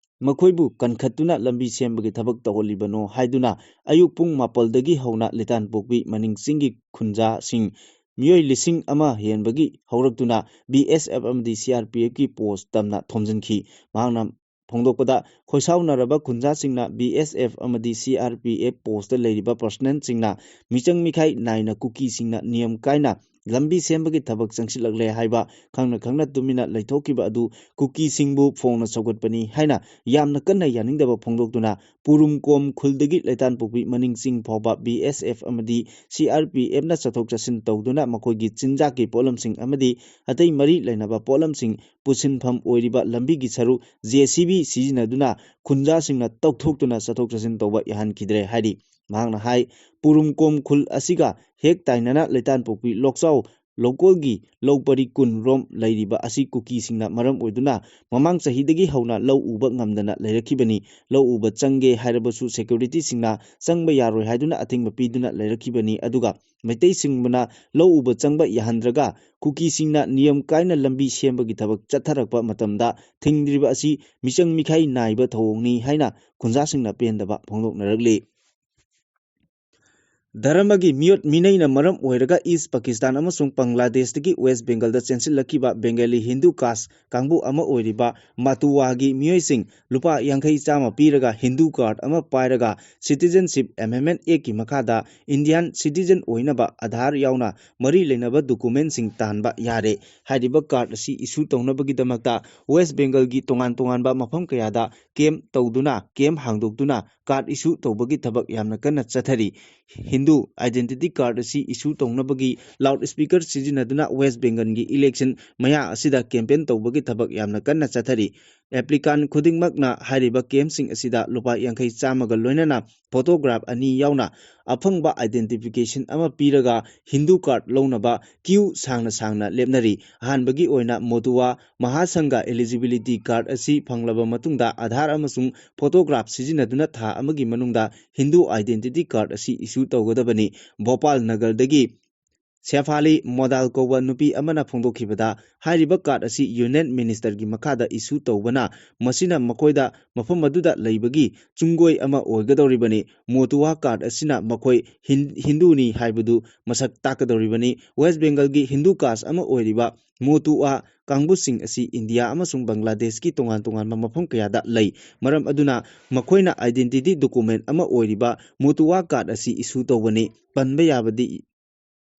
ꯃꯈꯣꯏꯕꯨ ꯀꯟꯈꯠꯇꯨꯅ ꯂꯝꯕꯤ ꯁꯦꯝꯕꯒꯤ ꯊꯕꯛ ꯇꯧꯍꯜꯂꯤꯕꯅꯣ ꯍꯥꯏꯗꯨꯅ ꯑꯌꯨꯛ ꯄꯨꯡ ꯃꯥꯄꯜꯗꯒꯤ ꯍꯧꯅ ꯂꯩꯇꯥꯟꯄꯣꯛꯄꯤ ꯃꯅꯤꯡ ꯆꯤꯡꯒꯤ ꯈꯨꯟꯖꯥꯁꯤꯡ ꯃꯤꯑꯣꯏ ꯂꯤꯁꯤꯡ ꯑꯃ ꯍꯦꯟꯕꯒꯤ ꯍꯧꯔꯛꯇꯨꯅ ꯕꯤ ꯑꯦꯁ ꯑꯦꯐ ꯑꯃꯗꯤ ꯁꯤ ꯑꯥꯔ ꯄꯤ ꯑꯦꯐꯀꯤ ꯄꯣꯁ ꯇꯝꯅ ꯊꯣꯝꯖꯤꯟꯈꯤ꯫ ꯃꯍꯥꯛꯅ ꯐꯣꯡꯗꯣꯛꯄꯗ, ꯈꯣꯏꯁꯥꯎꯅꯔꯕ ꯈꯨꯟꯖꯥꯁꯤꯡꯅ ꯕꯤ ꯑꯦꯁ ꯑꯦꯐ ꯑꯃꯗꯤ C R P F post ꯂꯩꯔꯤꯕ ꯄꯔꯁꯅꯦꯜꯁꯤꯡꯅ ꯃꯤꯆꯪ ꯃꯤꯈꯥꯏ ꯅꯥꯏꯅ ꯀꯨꯀꯤꯁꯤꯡꯅ ꯅꯤꯌꯝ ꯀꯥꯏꯅ ꯂꯝꯕꯤ ꯁꯦꯝꯕꯒꯤ ꯊꯕꯛ ꯆꯪꯁꯤꯜꯂꯛꯂꯦ ꯍꯥꯏꯕ ꯈꯪꯅ ꯈꯪꯅ ꯇꯨꯃꯤꯟꯅ ꯂꯩꯊꯣꯛꯈꯤꯕ ꯑꯗꯨ ꯀꯨꯀꯤꯁꯤꯡꯕꯨ ꯐꯣꯡꯅ ꯁꯧꯒꯠꯄꯅꯤ ꯍꯥꯏꯅ ꯌꯥꯝꯅ ꯀꯟꯅ ꯌꯥꯅꯤꯡꯗꯕ ꯐꯣꯡꯗꯣꯛꯇꯨꯅ ꯄꯨꯔꯨꯝꯀꯣꯝ ꯈꯨꯜꯗꯒꯤ ꯂꯩꯇꯥꯟꯄꯣꯛꯄꯤ ꯃꯅꯤꯡ ꯆꯤꯡ ꯐꯥꯎꯕ ꯕꯤ ꯑꯦꯁ ꯑꯦꯐ ꯑꯃꯗꯤ ꯁꯤ ꯑꯥꯔ ꯄꯤ ꯑꯦꯐꯅ ꯆꯠꯊꯣꯛ ꯆꯠꯁꯤꯟ ꯇꯧꯗꯨꯅ ꯃꯈꯣꯏꯒꯤ ꯆꯤꯟꯖꯥꯛꯀꯤ ꯄꯣꯠꯂꯝꯁꯤꯡ ꯑꯃꯗꯤ ꯑꯇꯩ ꯃꯔꯤ ꯂꯩꯅꯕ ꯄꯣꯠꯂꯝꯁꯤꯡ ꯄꯨꯁꯤꯟꯐꯝ ꯑꯣꯏꯔꯤꯕ ꯂꯝꯕꯤꯒꯤ ꯁꯔꯨꯛ ꯖꯦ ꯁꯤ ꯕꯤ ꯁꯤꯖꯤꯟꯅꯗꯨꯅ ꯈꯨꯟꯖꯥꯁꯤꯡꯅ ꯇꯧꯊꯣꯛꯇꯨꯅ ꯆꯠꯊꯣꯛ ꯆꯠꯁꯤꯟ ꯇꯧꯕ ꯌꯥꯍꯟꯈꯤꯗ꯭ꯔꯦ ꯍꯥꯏꯔꯤ꯫ ꯃꯍꯥꯛꯅ ꯍꯥꯏ, ꯄꯨꯔꯨꯝꯀꯣꯝ ꯈꯨꯜ ꯑꯁꯤꯒ ꯍꯦꯛ ꯇꯥꯏꯅꯅ ꯂꯩꯇꯥꯟꯄꯣꯛꯄꯤ ꯂꯣꯛꯆꯥꯎ ꯂꯧꯀꯣꯜꯒꯤ ꯂꯧ ꯄꯔꯤ ꯀꯨꯟ ꯔꯣꯝ ꯂꯩꯔꯤꯕ ꯑꯁꯤ ꯀꯨꯀꯤꯁꯤꯡꯅ ꯃꯔꯝ ꯑꯣꯏꯗꯨꯅ ꯃꯃꯥꯡ ꯆꯍꯤꯗꯒꯤ ꯍꯧꯅ ꯂꯧ ꯎꯕ ꯉꯝꯗꯅ ꯂꯩꯔꯛꯈꯤꯕꯅꯤ꯫ ꯂꯧ ꯎꯕ ꯆꯪꯒꯦ ꯍꯥꯏꯔꯕꯁꯨ ꯁꯦꯀ꯭ꯌꯨꯔꯤꯇꯤꯁꯤꯡꯅ ꯆꯪꯕ ꯌꯥꯔꯣꯏ ꯍꯥꯏꯗꯨꯅ ꯑꯊꯤꯡꯕ ꯄꯤꯗꯨꯅ ꯂꯩꯔꯛꯈꯤꯕꯅꯤ꯫ ꯑꯗꯨꯒ ꯃꯩꯇꯩꯁꯤꯡꯕꯨꯅ ꯂꯧ ꯎꯕ ꯆꯪꯕ ꯌꯥꯍꯟꯗ꯭ꯔꯒ ꯀꯨꯀꯤꯁꯤꯡꯅ ꯅꯤꯌꯝ ꯀꯥꯏꯅ ꯂꯝꯕꯤ ꯁꯦꯝꯕꯒꯤ ꯊꯕꯛ ꯆꯠꯊꯔꯛꯄ ꯃꯇꯝꯗ ꯊꯤꯡꯗ꯭ꯔꯤꯕ ꯑꯁꯤ ꯃꯤꯆꯪ ꯃꯤꯈꯥꯏ ꯅꯥꯏꯕ ꯊꯧꯑꯣꯡꯅꯤ ꯍꯥꯏꯅ ꯈꯨꯟꯖꯥꯁꯤꯡꯅ ꯄꯦꯟꯗꯕ ꯐꯣꯡꯗꯣꯛꯅꯔꯛꯂꯤ꯫ ꯙꯔꯃꯒꯤ ꯃꯤꯑꯣꯠ ꯃꯤꯅꯩꯅ ꯃꯔꯝ ꯑꯣꯏꯔꯒ ꯏꯁ ꯄꯥꯀꯤꯁꯇꯥꯟ ꯑꯃꯁꯨꯡ ꯕꯪꯒ꯭ꯂꯥꯗꯦꯁꯇꯒꯤ ꯋꯦꯁ ꯕꯦꯡꯒꯜꯗ ꯆꯦꯟꯁꯤꯜꯂꯛꯈꯤꯕ ꯕꯦꯡꯒꯥꯂꯤ ꯍꯤꯟꯗꯨ ꯀꯥꯁ ꯀꯥꯡꯕꯨ ꯑꯃ ꯑꯣꯏꯔꯤꯕ ꯃꯇꯨꯋꯥꯒꯤ ꯃꯤꯑꯣꯏꯁꯤꯡ ꯂꯨꯄꯥ ꯌꯥꯡꯈꯩ ꯆꯥꯝꯃ ꯄꯤꯔꯒ ꯍꯤꯟꯗꯨ ꯀꯥꯔꯗ ꯑꯃ ꯄꯥꯏꯔꯒ ꯁꯤꯇꯤꯖꯟꯁꯤꯞ ꯑꯦꯃꯦꯟꯃꯦꯟ ꯑꯦꯛꯀꯤ ꯃꯈꯥꯗ ꯏꯟꯗꯤꯌꯥꯟ ꯁꯤꯇꯤꯖꯟ ꯑꯣꯏꯅꯕ ꯑꯥꯙꯥꯔ ꯌꯥꯎꯅ ꯃꯔꯤ ꯂꯩꯅꯕ ꯗꯣꯀꯨꯃꯦꯟꯁꯤꯡ ꯇꯥꯟꯕ ꯌꯥꯔꯦ꯫ ꯍꯥꯏꯔꯤꯕ ꯀꯥꯔꯗ ꯑꯁꯤ ꯏꯁꯨ ꯇꯧꯅꯕꯒꯤꯗꯃꯛꯇ ꯋꯦꯁ ꯕꯦꯡꯒꯜꯒꯤ ꯇꯣꯉꯥꯟ ꯇꯣꯉꯥꯟꯕ ꯃꯐꯝ ꯀꯌꯥꯗ ꯀꯦꯝ ꯇꯧꯗꯨꯅ, ꯀꯦꯝ ꯍꯥꯡꯗꯣꯛꯇꯨꯅ ꯀꯥꯔꯗ ꯏꯁꯨ ꯇꯧꯕꯒꯤ ꯊꯕꯛ ꯌꯥꯝꯅ ꯀꯟꯅ ꯆꯠꯊꯔꯤ꯫ ꯍꯤꯟꯗꯨ ꯑꯥꯏꯗꯦꯟꯇꯤꯇꯤ ꯀꯥꯔꯗ ꯑꯁꯤ ꯏꯁꯨ ꯇꯧꯅꯕꯒꯤ ꯂꯥꯎꯗ ꯁ꯭ꯄꯤꯀꯔ ꯁꯤꯖꯤꯟꯅꯗꯨꯅ ꯋꯦꯁ ꯕꯦꯡꯒꯜꯒꯤ ꯏꯂꯦꯛꯁꯟ ꯃꯌꯥ ꯑꯁꯤꯗ ꯀꯦꯝꯄꯦꯟ ꯇꯧꯕꯒꯤ ꯊꯕꯛ ꯌꯥꯝꯅ ꯀꯟꯅ ꯆꯠꯊꯔꯤ꯫ ꯑꯦꯄ꯭ꯂꯤꯀꯥꯟ ꯈꯨꯗꯤꯡꯃꯛꯅ ꯍꯥꯏꯔꯤꯕ ꯀꯦꯝꯁꯤꯡ ꯑꯁꯤꯗ ꯂꯨꯄꯥ ꯌꯥꯡꯈꯩ ꯆꯥꯝꯃꯒ ꯂꯣꯏꯅꯅ ꯐꯣꯇꯣꯒ꯭ꯔꯥꯐ ꯑꯅꯤ ꯌꯥꯎꯅ ꯑꯐꯪꯕ ꯑꯥꯏꯗꯦꯟꯇꯤꯐꯤꯀꯦꯁꯟ ꯑꯃ ꯄꯤꯔꯒ ꯍꯤꯟꯗꯨ ꯀꯥꯔꯗ ꯂꯧꯅꯕ ꯀ꯭ꯌꯨ ꯁꯥꯡꯅ ꯁꯥꯡꯅ ꯂꯦꯞꯅꯔꯤ꯫ ꯑꯍꯥꯟꯕꯒꯤ ꯑꯣꯏꯅ ꯃꯣꯇꯨꯋꯥ ꯃꯍꯥꯁꯪꯒ eligibility card ꯑꯁꯤ ꯐꯪꯂꯕ ꯃꯇꯨꯡꯗ ꯑꯥꯙꯥꯔ ꯑꯃꯁꯨꯡ ꯐꯣꯇꯣꯒ꯭ꯔꯥꯐ ꯁꯤꯖꯤꯟꯅꯗꯨꯅ ꯊꯥ ꯑꯃꯒꯤ ꯃꯅꯨꯡꯗ ꯍꯤꯟꯗꯨ identity card ꯑꯁꯤ issue ꯇꯧꯒꯗꯕꯅꯤ꯫ ꯚꯣꯄꯥꯜ ꯅꯒꯔꯗꯒꯤ ꯁꯦꯐꯥꯂꯤ ꯃꯣꯗꯥꯜ ꯀꯧꯕ ꯅꯨꯄꯤ ꯑꯃꯅ ꯐꯣꯡꯗꯣꯛꯈꯤꯕꯗ, ꯍꯥꯏꯔꯤꯕ ꯀꯥꯔꯗ ꯑꯁꯤ ꯌꯨꯅꯤꯌꯟ ꯃꯤꯅꯤꯁꯇꯔꯒꯤ ꯃꯈꯥꯗ ꯏꯁꯨ ꯇꯧꯕꯅ ꯃꯁꯤꯅ ꯃꯈꯣꯏꯗ ꯃꯐꯝ ꯑꯗꯨꯗ ꯂꯩꯕꯒꯤ ꯆꯨꯡꯒꯣꯏ ꯑꯃ ꯑꯣꯏꯒꯗꯧꯔꯤꯕꯅꯤ꯫ ꯃꯣꯇꯨꯋꯥ ꯀꯥꯔꯗ ꯑꯁꯤꯅ ꯃꯈꯣꯏ ꯍꯤꯟ-, ꯍꯤꯟꯗꯨꯅꯤ ꯍꯥꯏꯕꯗꯨ ꯃꯁꯛ ꯇꯥꯛꯀꯗꯧꯔꯤꯕꯅꯤ꯫ ꯋꯦꯁ ꯕꯦꯡꯒꯜꯒꯤ ꯍꯤꯟꯗꯨ ꯀꯥꯁ ꯑꯃ ꯑꯣꯏꯔꯤꯕ ꯃꯣꯇꯨꯋꯥ ꯀꯥꯡꯕꯨꯁꯤꯡ ꯑꯁꯤ ꯏꯟꯗꯤꯌꯥ ꯑꯃꯁꯨꯡ ꯕꯪꯒ꯭ꯂꯥꯗꯦꯁꯀꯤ ꯇꯣꯉꯥꯟ ꯇꯣꯉꯥꯟꯕ ꯃꯐꯝ ꯀꯌꯥꯗ ꯂꯩ꯫ ꯃꯔꯝ ꯑꯗꯨꯅ ꯃꯈꯣꯏꯅ identity document ꯑꯃ ꯑꯣꯏꯔꯤꯕ ꯃꯣꯇꯨꯋꯥ ꯀꯥꯔꯗ ꯑꯁꯤ ꯏꯁꯨ ꯇꯧꯕꯅꯤ꯫ ꯄꯟꯕ ꯌꯥꯕꯗꯤ,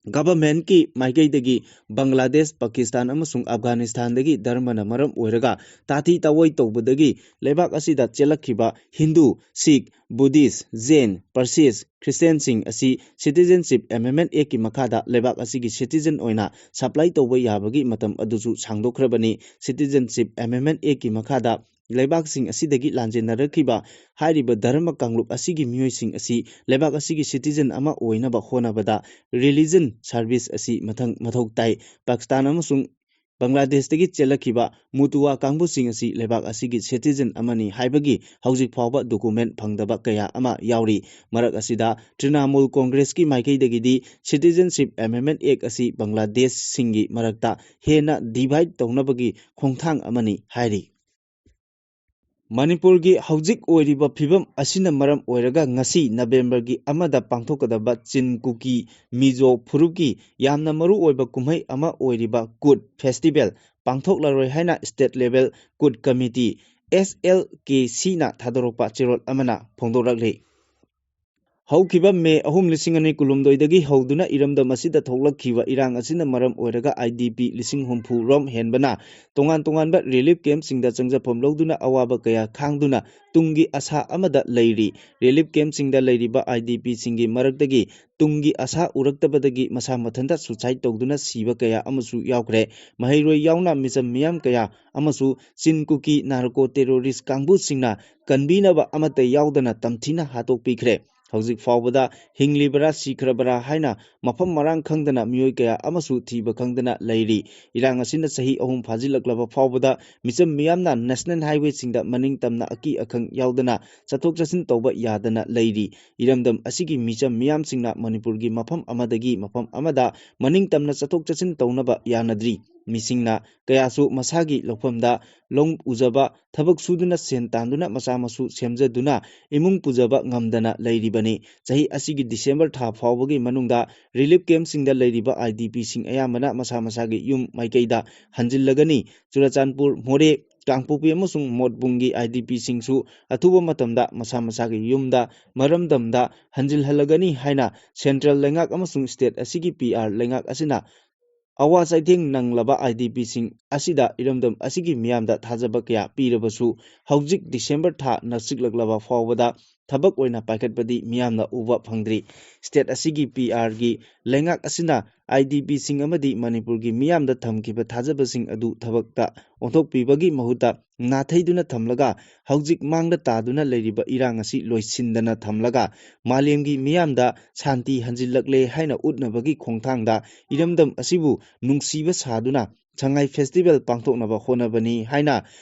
ꯒꯚꯔꯟꯃꯦꯟꯠꯀꯤ ꯃꯥꯏꯀꯩꯗꯒꯤ ꯕꯪꯒ꯭ꯂꯥꯗꯦꯁ, ꯄꯥꯀꯤꯁꯇꯥꯟ ꯑꯃꯁꯨꯡ ꯑꯐꯒꯥꯅꯤꯁꯇꯥꯟꯗꯒꯤ ꯙꯔꯃꯅ ꯃꯔꯝ ꯑꯣꯏꯔꯒ ꯇꯥꯊꯤ ꯇꯥꯑꯣꯏ ꯇꯧꯕꯗꯒꯤ ꯂꯩꯕꯥꯛ ꯑꯁꯤꯗ ꯆꯦꯜꯂꯛꯈꯤꯕ ꯍꯤꯟꯗꯨ, ꯁꯤꯈ, ꯕꯨꯙꯤꯁ꯭ꯠ, ꯖꯦꯟ, ꯄꯔꯁꯤꯁ꯭ꯠ, ꯈ꯭ꯔꯤꯁꯇꯤꯌꯥꯟꯁꯤꯡ ꯑꯁꯤ Citizenship Amendment Actꯀꯤ ꯃꯈꯥꯗ ꯂꯩꯕꯥꯛ ꯑꯁꯤꯒꯤ citizen ꯑꯣꯏꯅ supply ꯇꯧꯕ ꯌꯥꯕꯒꯤ ꯃꯇꯝ ꯑꯗꯨꯁꯨ ꯁꯥꯡꯗꯣꯛꯈ꯭ꯔꯕꯅꯤ꯫ Citizenship Amendment Actꯀꯤ ꯃꯈꯥꯗ ꯂꯩꯕꯥꯛꯁꯤꯡ ꯑꯁꯤꯗꯒꯤ ꯂꯥꯟꯖꯦꯟꯅꯔꯛꯈꯤꯕ ꯍꯥꯏꯔꯤꯕ ꯙꯔꯃ ꯀꯥꯡꯂꯨꯞ ꯑꯁꯤꯒꯤ ꯃꯤꯑꯣꯏꯁꯤꯡ ꯑꯁꯤ ꯂꯩꯕꯥꯛ ꯑꯁꯤꯒꯤ citizen ꯑꯃ ꯑꯣꯏꯅꯕ ꯍꯣꯠꯅꯕꯗ religion service ꯑꯁꯤ ꯃꯊꯪ ꯃꯊꯧ ꯇꯥꯏ꯫ ꯄꯥꯀꯤꯁꯇꯥꯟ ꯑꯃꯁꯨꯡ ꯕꯪꯒ꯭ꯂꯥꯗꯦꯁꯇꯒꯤ ꯆꯦꯜꯂꯛꯈꯤꯕ ꯃꯨꯇꯨꯋꯥ ꯀꯥꯡꯕꯨꯁꯤꯡ ꯑꯁꯤ ꯂꯩꯕꯥꯛ ꯑꯁꯤꯒꯤ citizen ꯑꯃꯅꯤ ꯍꯥꯏꯕꯒꯤ ꯍꯧꯖꯤꯛ ꯐꯥꯎꯕ document ꯐꯪꯗꯕ ꯀꯌꯥ ꯑꯃ ꯌꯥꯎꯔꯤ꯫ ꯃꯔꯛ ꯑꯁꯤꯗ ꯇ꯭ꯔꯤꯅꯥꯃꯨꯜ ꯀꯣꯡꯒ꯭ꯔꯦꯁꯀꯤ ꯃꯥꯏꯀꯩꯗꯒꯤꯗꯤ Citizenship Amendment Act ꯑꯁꯤ ꯕꯪꯒ꯭ꯂꯥꯗꯦꯁꯁꯤꯡꯒꯤ ꯃꯔꯛꯇ ꯍꯦꯟꯅ divide ꯇꯧꯅꯕꯒꯤ ꯈꯣꯡꯊꯥꯡ ꯑꯃꯅꯤ ꯍꯥꯏꯔꯤ꯫ ꯃꯅꯤꯄꯨꯔꯒꯤ ꯍꯧꯖꯤꯛ ꯑꯣꯏꯔꯤꯕ ꯐꯤꯕꯝ ꯑꯁꯤꯅ ꯃꯔꯝ ꯑꯣꯏꯔꯒ ꯉꯁꯤ ꯅꯕꯦꯝꯕꯔꯒꯤ ꯑꯃꯗ ꯄꯥꯡꯊꯣꯛꯀꯗꯕ ꯆꯤꯟ ꯀꯨꯀꯤ ꯃꯤꯖꯣ ꯐꯨꯔꯨꯞꯀꯤ ꯌꯥꯝꯅ ꯃꯔꯨ ꯑꯣꯏꯕ ꯀꯨꯝꯍꯩ ꯑꯃ ꯑꯣꯏꯔꯤꯕ ꯀꯨꯠ festival ꯄꯥꯡꯊꯣꯛꯂꯔꯣꯏ ꯍꯥꯏꯅ state level ꯀꯨꯠ committee, S L K C ꯅ ꯊꯥꯗꯣꯔꯛꯄ ꯆꯦꯔꯣꯜ ꯑꯃꯅ ꯐꯣꯡꯗꯣꯔꯛꯂꯤ꯫ ꯍꯧꯈꯤꯕ ꯃꯦ ꯑꯍꯨꯝ, ꯂꯤꯁꯤꯡ ꯑꯅꯤ ꯀꯨꯟꯍꯨꯝꯗꯣꯏꯗꯒꯤ ꯍꯧꯗꯨꯅ ꯏꯔꯝꯗꯝ ꯑꯁꯤꯗ ꯊꯣꯛꯂꯛꯈꯤꯕ ꯏꯔꯥꯡ ꯑꯁꯤꯅ ꯃꯔꯝ ꯑꯣꯏꯔꯒ I D P ꯂꯤꯁꯤꯡ ꯍꯨꯝꯐꯨ ꯔꯣꯝ ꯍꯦꯟꯕꯅ ꯇꯣꯉꯥꯟ ꯇꯣꯉꯥꯟꯕ relief camp ꯁꯤꯡꯗ ꯆꯪꯖꯐꯝ ꯂꯧꯗꯨꯅ ꯑꯋꯥꯕ ꯀꯌꯥ ꯈꯥꯡꯗꯨꯅ ꯇꯨꯡꯒꯤ ꯑꯁꯥ ꯑꯃꯗ ꯂꯩꯔꯤ꯫ Relief camp ꯁꯤꯡꯗ ꯂꯩꯔꯤꯕ I D P ꯁꯤꯡꯒꯤ ꯃꯔꯛꯇꯒꯤ ꯇꯨꯡꯒꯤ ꯑꯁꯥ ꯎꯔꯛꯇꯕꯗꯒꯤ ꯃꯁꯥ ꯃꯊꯟꯇ suicide ꯇꯧꯗꯨꯅ ꯁꯤꯕ ꯀꯌꯥ ꯑꯃꯁꯨ ꯌꯥꯎꯈ꯭ꯔꯦ꯫ ꯃꯍꯩꯔꯣꯏ ꯌꯥꯎꯅ ꯃꯤꯆꯝ ꯃꯤꯌꯥꯝ ꯀꯌꯥ ꯑꯃꯁꯨ ꯆꯤꯟ ꯀꯨꯀꯤ narco terrorist ꯀꯥꯡꯕꯨꯁꯤꯡꯅ ꯀꯟꯕꯤꯅꯕ ꯑꯃꯠꯇ ꯌꯥꯎꯗꯅ ꯇꯝꯊꯤꯅ ꯍꯥꯠꯇꯣꯛꯄꯤꯈ꯭ꯔꯦ꯫ ꯍꯧꯖꯤꯛ ꯐꯥꯎꯕꯗ ꯍꯤꯡꯂꯤꯕꯔꯥ ꯁꯤꯈ꯭ꯔꯕꯔꯥ ꯍꯥꯏꯅ ꯃꯐꯝ ꯃꯔꯥꯡ ꯈꯪꯗꯅ ꯃꯤꯑꯣꯏ ꯀꯌꯥ ꯑꯃꯁꯨ ꯊꯤꯕ ꯈꯪꯗꯅ ꯂꯩꯔꯤ꯫ ꯏꯔꯥꯡ ꯑꯁꯤꯅ ꯆꯍꯤ ꯑꯍꯨꯝ ꯐꯥꯖꯤꯜꯂꯛꯂꯕ ꯐꯥꯎꯕꯗ ꯃꯤꯆꯝ ꯃꯤꯌꯥꯝꯅ national highway ꯁꯤꯡꯗ ꯃꯅꯤꯡ ꯇꯝꯅ ꯑꯀꯤ ꯑꯈꯪ ꯌꯥꯎꯗꯅ ꯆꯠꯊꯣꯛ ꯆꯠꯁꯤꯟ ꯇꯧꯕ ꯌꯥꯗꯅ ꯂꯩꯔꯤ꯫ ꯏꯔꯝꯗꯝ ꯑꯁꯤꯒꯤ ꯃꯤꯆꯝ ꯃꯤꯌꯥꯝꯁꯤꯡꯅ ꯃꯅꯤꯄꯨꯔꯒꯤ ꯃꯐꯝ ꯑꯃꯗꯒꯤ ꯃꯐꯝ ꯑꯃꯗ ꯃꯅꯤꯡ ꯇꯝꯅ ꯆꯠꯊꯣꯛ ꯆꯠꯁꯤꯟ ꯇꯧꯅꯕ ꯌꯥꯅꯗ꯭ꯔꯤ꯫ ꯃꯤꯁꯤꯡꯅ ꯀꯌꯥꯁꯨ ꯃꯁꯥꯒꯤ ꯂꯧꯐꯝꯗ ꯂꯧ ꯎꯖꯕ, ꯊꯕꯛ ꯁꯨꯗꯨꯅ ꯁꯦꯟ ꯇꯥꯟꯗꯨꯅ ꯃꯆꯥ ꯃꯁꯨ ꯁꯦꯝꯖꯗꯨꯅ ꯏꯃꯨꯡ ꯄꯨꯖꯕ ꯉꯝꯗꯅ ꯂꯩꯔꯤꯕꯅꯤ꯫ ꯆꯍꯤ ꯑꯁꯤꯒꯤ December ꯊꯥ ꯐꯥꯎꯕꯒꯤ ꯃꯅꯨꯡꯗ relief camp ꯁꯤꯡꯗ ꯂꯩꯔꯤꯕ I D P ꯁꯤꯡ ꯑꯌꯥꯝꯕꯅ ꯃꯁꯥ ꯃꯁꯥꯒꯤ ꯌꯨꯝ ꯃꯥꯏꯀꯩꯗ ꯍꯟꯖꯤꯜꯂꯒꯅꯤ꯫ ꯆꯨꯔꯆꯥꯟꯄꯨꯔ, ꯃꯣꯔꯦ, ꯀꯥꯡꯄꯣꯛꯄꯤ ꯑꯃꯁꯨꯡ ꯃꯣꯠꯕꯨꯡꯒꯤ I D P ꯁꯤꯡꯁꯨ ꯑꯊꯨꯕ ꯃꯇꯝꯗ ꯃꯁꯥ ꯃꯁꯥꯒꯤ ꯌꯨꯝꯗ ꯃꯔꯝꯗꯝꯗ ꯍꯟꯖꯤꯜꯍꯜꯂꯒꯅꯤ ꯍꯥꯏꯅ central ꯂꯩꯉꯥꯛ ꯑꯃꯁꯨꯡ state ꯑꯁꯤꯒꯤ P R ꯂꯩꯉꯥꯛ ꯑꯁꯤꯅ ꯑꯋꯥ ꯆꯩꯊꯦꯡ ꯅꯪꯂꯕ I D P ꯁꯤꯡ ꯑꯁꯤꯗ ꯏꯔꯝꯗꯝ ꯑꯁꯤꯒꯤ ꯃꯤꯌꯥꯝꯗ ꯊꯥꯖꯕ ꯀꯌꯥ ꯄꯤꯔꯕꯁꯨ, ꯍꯧꯖꯤꯛ December ꯊꯥ ꯅꯛꯁꯤꯜꯂꯛꯂꯕ ꯐꯥꯎꯕꯗ ꯊꯕꯛ ꯑꯣꯏꯅ ꯄꯥꯏꯈꯠꯄꯗꯤ ꯃꯤꯌꯥꯝꯅ ꯎꯕ ꯐꯪꯗ꯭ꯔꯤ꯫ ꯁ꯭ꯇꯦꯠ ꯑꯁꯤꯒꯤ ꯄꯤ ꯑꯥꯔꯒꯤ ꯂꯩꯉꯥꯛ ꯑꯁꯤꯅ ꯑꯥꯏ ꯗꯤ ꯄꯤꯁꯤꯡ ꯑꯃꯗꯤ ꯃꯅꯤꯄꯨꯔꯒꯤ ꯃꯤꯌꯥꯝꯗ ꯊꯝꯈꯤꯕ ꯊꯥꯖꯕꯁꯤꯡ ꯑꯗꯨ ꯊꯕꯛꯇ ꯑꯣꯟꯊꯣꯛꯄꯤꯕꯒꯤ ꯃꯍꯨꯠꯇ ꯅꯥꯊꯩꯗꯨꯅ ꯊꯝꯂꯒ ꯍꯧꯖꯤꯛ ꯃꯥꯡꯗ ꯇꯥꯗꯨꯅ ꯂꯩꯔꯤꯕ ꯏꯔꯥꯡ ꯑꯁꯤ ꯂꯣꯏꯁꯤꯟꯗꯅ ꯊꯝꯂꯒ ꯃꯥꯂꯦꯝꯒꯤ ꯃꯤꯌꯥꯝꯗ ꯁꯥꯟꯇꯤ ꯍꯟꯖꯤꯜꯂꯛꯂꯦ ꯍꯥꯏꯅ ꯎꯠꯅꯕꯒꯤ ꯈꯣꯡꯊꯥꯡꯗ ꯏꯔꯝꯗꯝ ꯑꯁꯤꯕꯨ ꯅꯨꯡꯁꯤꯕ ꯁꯥꯗꯨꯅ ꯁꯉꯥꯏ ꯐꯦꯁꯇꯤꯚꯦꯜ ꯄꯥꯡꯊꯣꯛꯅꯕ ꯍꯣꯠꯅꯕꯅꯤ ꯍꯥꯏꯅ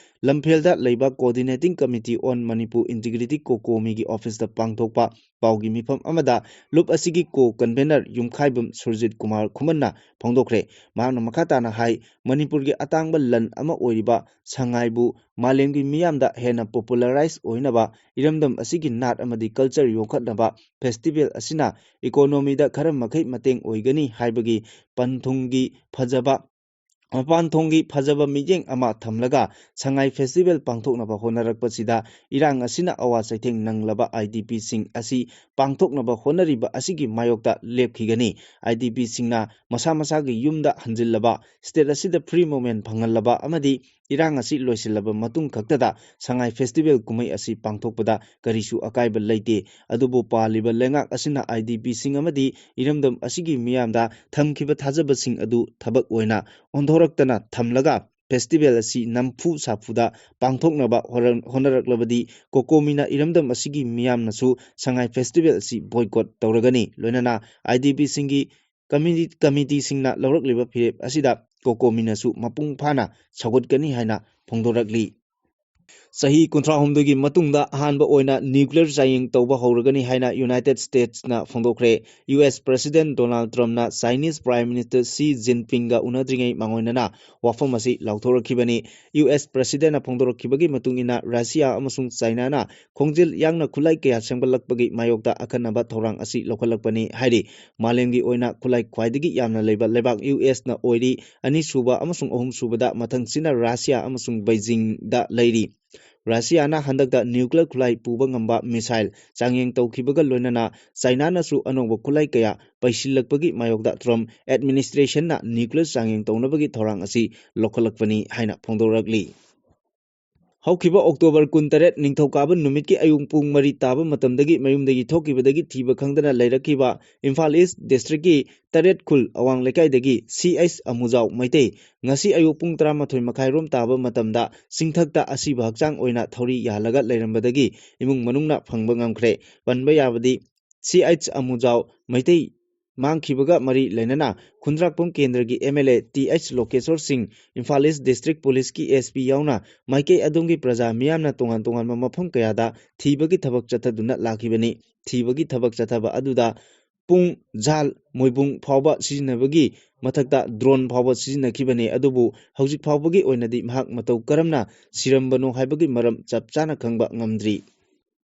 ꯂꯝꯐꯦꯜꯗ ꯂꯩꯕ Coordinating Committee on Manipur Integrity, COCOMIꯒꯤ ꯑꯣꯐꯤꯁꯇ ꯄꯥꯡꯊꯣꯛꯄ ꯄꯥꯎꯒꯤ ꯃꯤꯐꯝ ꯑꯃꯗ ꯂꯨꯞ ꯑꯁꯤꯒꯤ ꯀꯣ ꯀꯟꯚꯦꯅꯔ ꯌꯨꯝꯈꯥꯏꯕꯝ ꯁꯨꯔꯖꯤꯠ ꯀꯨꯃꯥꯔ ꯈꯨꯃꯟꯅ ꯐꯣꯡꯗꯣꯛꯈ꯭ꯔꯦ꯫ ꯃꯍꯥꯛꯅ ꯃꯈꯥ ꯇꯥꯅ ꯍꯥꯏ, ꯃꯅꯤꯄꯨꯔꯒꯤ ꯑꯇꯥꯡꯕ ꯂꯟ ꯑꯃ ꯑꯣꯏꯔꯤꯕ ꯁꯉꯥꯏꯕꯨ ꯃꯥꯂꯦꯝꯒꯤ ꯃꯤꯌꯥꯝꯗ ꯍꯦꯟꯅ ꯄꯣꯄꯨꯂꯔꯥꯏꯖ ꯑꯣꯏꯅꯕ, ꯏꯔꯝꯗꯝ ꯑꯁꯤꯒꯤ ꯅꯥꯠ ꯑꯃꯗꯤ ꯀꯜꯆꯔ ꯌꯣꯛꯈꯠꯅꯕ ꯐꯦꯁꯇꯤꯚꯦꯜ ꯑꯁꯤꯅ ꯏꯀꯣꯅꯣꯃꯤꯗ ꯈꯔ ꯃꯈꯩ ꯃꯇꯦꯡ ꯑꯣꯏꯒꯅꯤ ꯍꯥꯏꯕꯒꯤ ꯄꯟꯊꯨꯡꯒꯤ ꯐꯖꯕ, ꯃꯄꯥꯟ ꯊꯣꯡꯒꯤ ꯐꯖꯕ ꯃꯤꯠꯌꯦꯡ ꯑꯃ ꯊꯝꯂꯒ ꯁꯉꯥꯏ ꯐꯦꯁꯇꯤꯚꯦꯜ ꯄꯥꯡꯊꯣꯛꯅꯕ ꯍꯣꯠꯅꯔꯛꯄꯁꯤꯗ ꯏꯔꯥꯡ ꯑꯁꯤꯅ ꯑꯋꯥ ꯆꯩꯊꯦꯡ ꯅꯪꯂꯕ ꯑꯥꯏ ꯗꯤ ꯄꯤꯁꯤꯡ ꯑꯁꯤ ꯄꯥꯡꯊꯣꯛꯅꯕ ꯍꯣꯠꯅꯔꯤꯕ ꯑꯁꯤꯒꯤ ꯃꯥꯌꯣꯛꯇ ꯂꯦꯞꯈꯤꯒꯅꯤ꯫ ꯑꯥꯏ ꯗꯤ ꯄꯤꯁꯤꯡꯅ ꯃꯁꯥ ꯃꯁꯥꯒꯤ ꯌꯨꯝꯗ ꯍꯟꯖꯤꯜꯂꯕ, ꯁ꯭ꯇꯦꯠ ꯑꯁꯤꯗ ꯐ꯭ꯔꯤ ꯃꯨꯚꯃꯦꯟ ꯐꯪꯍꯜꯂꯕ ꯑꯃꯗꯤ ꯏꯔꯥꯡ ꯑꯁꯤ ꯂꯣꯏꯁꯤꯜꯂꯕ ꯃꯇꯨꯡ ꯈꯛꯇꯗ ꯁꯉꯥꯏ ꯐꯦꯁꯇꯤꯚꯦꯜ ꯀꯨꯝꯍꯩ ꯑꯁꯤ ꯄꯥꯡꯊꯣꯛꯄꯗ ꯀꯔꯤꯁꯨ ꯑꯀꯥꯏꯕ ꯂꯩꯇꯦ꯫ ꯑꯗꯨꯕꯨ ꯄꯥꯜꯂꯤꯕ ꯂꯩꯉꯥꯛ ꯑꯁꯤꯅ ꯑꯥꯏ ꯗꯤ ꯄꯤꯁꯤꯡ ꯑꯃꯗꯤ ꯏꯔꯝꯗꯝ ꯑꯁꯤꯒꯤ ꯃꯤꯌꯥꯝꯗ ꯊꯝꯈꯤꯕ ꯊꯥꯖꯕꯁꯤꯡ ꯑꯗꯨ ꯊꯕꯛ ꯑꯣꯏꯅ ꯑꯣꯟꯊꯣꯔꯛꯇꯅ ꯊꯝꯂꯒ ꯐꯦꯁꯇꯤꯚꯦꯜ ꯑꯁꯤ ꯅꯝꯐꯨ ꯁꯥꯐꯨꯗ ꯄꯥꯡꯊꯣꯛꯅꯕ ꯍꯣꯔ-, ꯍꯣꯠꯅꯔꯛꯂꯕꯗꯤ COCOMIꯅ ꯏꯔꯝꯗꯝ ꯑꯁꯤꯒꯤ ꯃꯤꯌꯥꯝꯅꯁꯨ ꯁꯉꯥꯏ ꯐꯦꯁꯇꯤꯚꯦꯜ ꯑꯁꯤ ꯕꯣꯏꯀꯣꯠ ꯇꯧꯔꯒꯅꯤ꯫ ꯂꯣꯏꯅꯅ ꯑꯥꯏ ꯗꯤ ꯄꯤꯁꯤꯡꯒꯤ ꯀꯃꯤꯇꯤ-, ꯀꯃꯤꯇꯤꯁꯤꯡꯅ ꯂꯧꯔꯛꯂꯤꯕ ꯐꯤꯔꯦꯞ ꯑꯁꯤꯗ COCOMIꯅꯁꯨ ꯃꯄꯨꯡ ꯐꯥꯅ ꯁꯧꯒꯠꯀꯅꯤ ꯍꯥꯏꯅ ꯐꯣꯡꯗꯣꯔꯛꯂꯤ꯫ ꯆꯍꯤ ꯀꯨꯟꯊ꯭ꯔꯥ ꯍꯨꯝꯗꯣꯏꯒꯤ ꯃꯇꯨꯡꯗ ꯑꯍꯥꯟꯕ ꯑꯣꯏꯅ ꯅ꯭ꯌꯨꯀ꯭ꯂꯤꯌꯔ ꯆꯥꯡꯌꯦꯡ ꯇꯧꯕ ꯍꯧꯔꯒꯅꯤ ꯍꯥꯏꯅ ꯌꯨꯅꯥꯏꯇꯦꯗ ꯁ꯭ꯇꯦꯠꯁꯅ ꯐꯣꯡꯗꯣꯛꯈ꯭ꯔꯦ꯫ ꯌꯨ ꯑꯦꯁ ꯄ꯭ꯔꯦꯁꯤꯗꯦꯟꯠ ꯗꯣꯅꯥꯜꯗ ꯇ꯭ꯔꯝꯞꯅ ꯆꯥꯏꯅꯤꯁ ꯄ꯭ꯔꯥꯏꯝ ꯃꯤꯅꯤꯁꯇꯔ ꯁꯤ ꯖꯤꯟꯄꯤꯡꯒ ꯎꯅꯗ꯭ꯔꯤꯉꯩ ꯃꯥꯡꯑꯣꯏꯅꯅ ꯋꯥꯐꯝ ꯑꯁꯤ ꯂꯥꯎꯊꯣꯔꯛꯈꯤꯕꯅꯤ꯫ ꯌꯨ ꯑꯦꯁ ꯄ꯭ꯔꯦꯁꯤꯗꯦꯟꯠꯅ ꯐꯣꯡꯗꯣꯔꯛꯈꯤꯕꯒꯤ ꯃꯇꯨꯡ ꯏꯟꯅ, ꯔꯁꯤꯌꯥ ꯑꯃꯁꯨꯡ ꯆꯥꯏꯅꯥꯅ ꯈꯣꯡꯖꯦꯜ ꯌꯥꯡꯅ ꯈꯨꯠꯂꯥꯏ ꯀꯌꯥ ꯁꯦꯝꯒꯠꯂꯛꯄꯒꯤ ꯃꯥꯌꯣꯛꯇ ꯑꯈꯟꯅꯕ ꯊꯧꯔꯥꯡ ꯑꯁꯤ ꯂꯧꯈꯠꯂꯛꯄꯅꯤ ꯍꯥꯏꯔꯤ꯫ ꯃꯥꯂꯦꯝꯒꯤ ꯑꯣꯏꯅ ꯈꯨꯠꯂꯥꯏ ꯈ꯭ꯋꯥꯏꯗꯒꯤ ꯌꯥꯝꯅ ꯂꯩꯕ ꯂꯩꯕꯥꯛ ꯌꯨ ꯑꯦꯁꯅ ꯑꯣꯏꯔꯤ꯫ ꯑꯅꯤꯁꯨꯕ ꯑꯃꯁꯨꯡ ꯑꯍꯨꯝꯁꯨꯕꯗ ꯃꯊꯪꯁꯤꯅ ꯔꯁꯤꯌꯥ ꯑꯃꯁꯨꯡ ꯕꯩꯖꯤꯡꯗ ꯂꯩꯔꯤ꯫ ꯔꯁꯤꯌꯥꯅ ꯍꯟꯗꯛꯇ ꯅ꯭ꯌꯨꯀ꯭ꯂꯤꯌꯔ ꯈꯨꯠꯂꯥꯏ ꯄꯨꯕ ꯉꯝꯕ ꯃꯤꯁꯥꯏꯜ ꯆꯥꯡꯌꯦꯡ ꯇꯧꯈꯤꯕꯒ ꯂꯣꯏꯅꯅ ꯆꯥꯏꯅꯥꯅꯁꯨ ꯑꯅꯧꯕ ꯈꯨꯠꯂꯥꯏ ꯀꯌꯥ ꯄꯩꯁꯤꯜꯂꯛꯄꯒꯤ ꯃꯥꯌꯣꯛꯇ ꯇ꯭ꯔꯝꯞ ꯑꯦꯗꯃꯤꯅꯤꯁꯇ꯭ꯔꯦꯁꯟꯅ ꯅ꯭ꯌꯨꯀ꯭ꯂꯤꯌꯔ ꯆꯥꯡꯌꯦꯡ ꯇꯧꯅꯕꯒꯤ ꯊꯧꯔꯥꯡ ꯑꯁꯤ ꯂꯧꯈꯠꯂꯛꯄꯅꯤ ꯍꯥꯏꯅ ꯐꯣꯡꯗꯣꯔꯛꯂꯤ꯫ ꯍꯧꯈꯤꯕ ꯑꯣꯛꯇꯣꯕꯔ ꯀꯨꯟꯇꯔꯦꯠ ꯅꯤꯡꯊꯧꯀꯥꯕ ꯅꯨꯃꯤꯠꯀꯤ ꯑꯌꯨꯛ ꯄꯨꯡ ꯃꯔꯤ ꯇꯥꯕ ꯃꯇꯝꯗꯒꯤ ꯃꯌꯨꯝꯗꯒꯤ ꯊꯣꯛꯈꯤꯕꯗꯒꯤ ꯊꯤꯕ ꯈꯪꯗꯅ ꯂꯩꯔꯛꯈꯤꯕ ꯏꯝꯐꯥꯜ ꯏꯁ ꯗꯤꯁꯇ꯭ꯔꯤꯛꯀꯤ ꯇꯔꯦꯠ ꯈꯨꯜ ꯑꯋꯥꯡ ꯂꯩꯀꯥꯏꯗꯒꯤ ꯁꯤ ꯑꯩꯆ ꯑꯃꯨꯖꯥꯎ ꯃꯩꯇꯩ ꯉꯁꯤ ꯑꯌꯨꯛ ꯄꯨꯡ ꯇꯔꯥꯃꯥꯊꯣꯏ ꯃꯈꯥꯏꯔꯣꯝ ꯇꯥꯕ ꯃꯇꯝꯗ ꯆꯤꯡꯊꯛꯇ ꯑꯁꯤꯕ ꯍꯛꯆꯥꯡ ꯑꯣꯏꯅ ꯊꯧꯔꯤ ꯌꯥꯜꯂꯒ ꯂꯩꯔꯝꯕꯗꯒꯤ ꯏꯃꯨꯡ ꯃꯅꯨꯡꯅ ꯐꯪꯕ ꯉꯝꯈ꯭ꯔꯦ꯫ ꯄꯟꯕ ꯌꯥꯕꯗꯤ ꯁꯤ ꯑꯩꯆ ꯑꯃꯨꯖꯥꯎ ꯃꯩꯇꯩ ꯃꯥꯡꯈꯤꯕꯒ ꯃꯔꯤ ꯂꯩꯅꯅ ꯈꯨꯟꯗ꯭ꯔꯥꯛꯄꯝ ꯀꯦꯟꯗ꯭ꯔꯒꯤ M L A T H Lokeshor Singh, Imphal is district ꯄꯨꯂꯤꯁꯀꯤ ꯑꯦꯁ ꯄꯤ ꯌꯥꯎꯅ ꯃꯥꯏꯀꯩ ꯑꯗꯣꯝꯒꯤ ꯄ꯭ꯔꯖꯥ ꯃꯤꯌꯥꯝꯅ ꯇꯣꯉꯥꯟ ꯇꯣꯉꯥꯟꯕ ꯃꯐꯝ ꯀꯌꯥꯗ ꯊꯤꯕꯒꯤ ꯊꯕꯛ ꯆꯠꯊꯗꯨꯅ ꯂꯥꯛꯈꯤꯕꯅꯤ꯫ ꯊꯤꯕꯒꯤ ꯊꯕꯛ ꯆꯠꯊꯕ ꯑꯗꯨꯗ ꯄꯨꯡ ꯖꯥꯜ ꯃꯣꯏꯕꯨꯡ ꯐꯥꯎꯕ ꯁꯤꯖꯤꯟꯅꯕꯒꯤ ꯃꯊꯛꯇ ꯗ꯭ꯔꯣꯟ ꯐꯥꯎꯕ ꯁꯤꯖꯤꯟꯅꯈꯤꯕꯅꯤ꯫ ꯑꯗꯨꯕꯨ ꯍꯧꯖꯤꯛ ꯐꯥꯎꯕꯒꯤ ꯑꯣꯏꯅꯗꯤ ꯃꯍꯥꯛ ꯃꯇꯧ ꯀꯔꯝꯅ ꯁꯤꯔꯝꯕꯅꯣ ꯍꯥꯏꯕꯒꯤ ꯃꯔꯝ ꯆꯞ ꯆꯥꯅ ꯈꯪꯕ ꯉꯝꯗ꯭ꯔꯤ꯫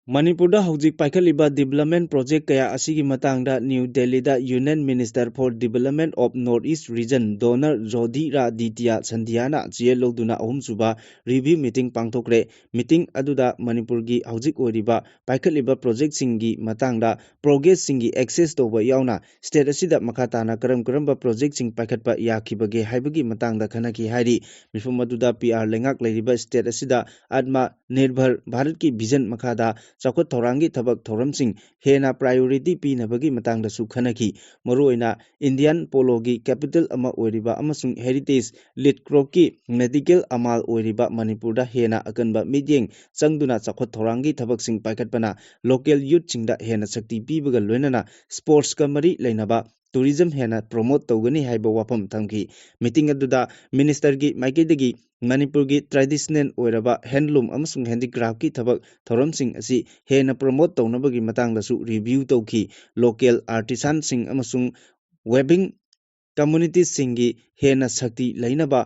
ꯃꯅꯤꯄꯨꯔꯗ ꯍꯧꯖꯤꯛ ꯄꯥꯏꯈꯠꯂꯤꯕ development project ꯀꯌꯥ ꯑꯁꯤꯒꯤ ꯃꯇꯥꯡꯗ ꯅ꯭ꯌꯨ ꯗꯦꯜꯂꯤꯗ Union Minister for Development of North East Region Donor Jyotiraditya ꯁꯟꯙꯤꯌꯥꯅ ꯆꯦꯌꯔ ꯂꯧꯗꯨꯅ ꯑꯍꯨꯝꯁꯨꯕ review meeting ꯄꯥꯡꯊꯣꯛꯈ꯭ꯔꯦ꯫ Meeting ꯑꯗꯨꯗ ꯃꯅꯤꯄꯨꯔꯒꯤ ꯍꯧꯖꯤꯛ ꯑꯣꯏꯔꯤꯕ ꯄꯥꯏꯈꯠꯂꯤꯕ projectꯁꯤꯡꯒꯤ ꯃꯇꯥꯡꯗ progressꯁꯤꯡꯒꯤ access ꯇꯧꯕ ꯌꯥꯎꯅ state ꯑꯁꯤꯗ ꯃꯈꯥ ꯇꯥꯅ ꯀꯔꯝ ꯀꯔꯝꯕ projectꯁꯤꯡ ꯄꯥꯏꯈꯠꯄ ꯌꯥꯈꯤꯕꯒꯦ ꯍꯥꯏꯕꯒꯤ ꯃꯇꯥꯡꯗ ꯈꯟꯅꯈꯤ ꯍꯥꯏꯔꯤ꯫ ꯃꯤꯐꯝ ꯑꯗꯨꯗ ꯄꯤ ꯑꯥꯔ ꯂꯩꯉꯥꯛ ꯂꯩꯔꯤꯕ state ꯑꯁꯤꯗ ꯑꯠꯃ ꯅꯤꯔꯚꯔ ꯚꯥꯔꯠꯀꯤ vision ꯃꯈꯥꯗ ꯆꯥꯎꯈꯠ ꯊꯧꯔꯥꯡꯒꯤ ꯊꯕꯛ ꯊꯧꯔꯝꯁꯤꯡ ꯍꯦꯟꯅ priority ꯄꯤꯅꯕꯒꯤ ꯃꯇꯥꯡꯗꯁꯨ ꯈꯟꯅꯈꯤ꯫ ꯃꯔꯨꯑꯣꯏꯅ Indian poloꯒꯤ capital ꯑꯃ ꯑꯣꯏꯔꯤꯕ ꯑꯃꯁꯨꯡ heritage ꯂꯤꯠꯀ꯭ꯔꯣꯞꯀꯤ medical ꯑꯃꯥꯜ ꯑꯣꯏꯔꯤꯕ ꯃꯅꯤꯄꯨꯔꯗ ꯍꯦꯟꯅ ꯑꯀꯟꯕ ꯃꯤꯠꯌꯦꯡ ꯆꯪꯗꯨꯅ ꯆꯥꯎꯈꯠ ꯊꯧꯔꯥꯡꯒꯤ ꯊꯕꯛꯁꯤꯡ ꯄꯥꯏꯈꯠꯄꯅ local youthꯁꯤꯡꯗ ꯍꯦꯟꯅ ꯁꯛꯇꯤ ꯄꯤꯕꯒ ꯂꯣꯏꯅꯅ sportsꯀ ꯃꯔꯤ ꯂꯩꯅꯕ tourism ꯍꯦꯟꯅ promote ꯇꯧꯒꯅꯤ ꯍꯥꯏꯕ ꯋꯥꯐꯝ ꯊꯝꯈꯤ꯫ Meeting ꯑꯗꯨꯗ ministerꯒꯤ ꯃꯥꯏꯀꯩꯗꯒꯤ ꯃꯅꯤꯄꯨꯔꯒꯤ traditional ꯑꯣꯏꯔꯕ handloom ꯑꯃꯁꯨꯡ handicraftꯀꯤ ꯊꯕꯛ ꯊꯧꯔꯝꯁꯤꯡ ꯑꯁꯤ ꯍꯦꯟꯅ promote ꯇꯧꯅꯕꯒꯤ ꯃꯇꯥꯡꯗꯁꯨ review ꯇꯧꯈꯤ꯫ Local artisanꯁꯤꯡ ꯑꯃꯁꯨꯡ weaving communityꯁꯤꯡꯒꯤ ꯍꯦꯟꯅ ꯁꯛꯇꯤ ꯂꯩꯅꯕ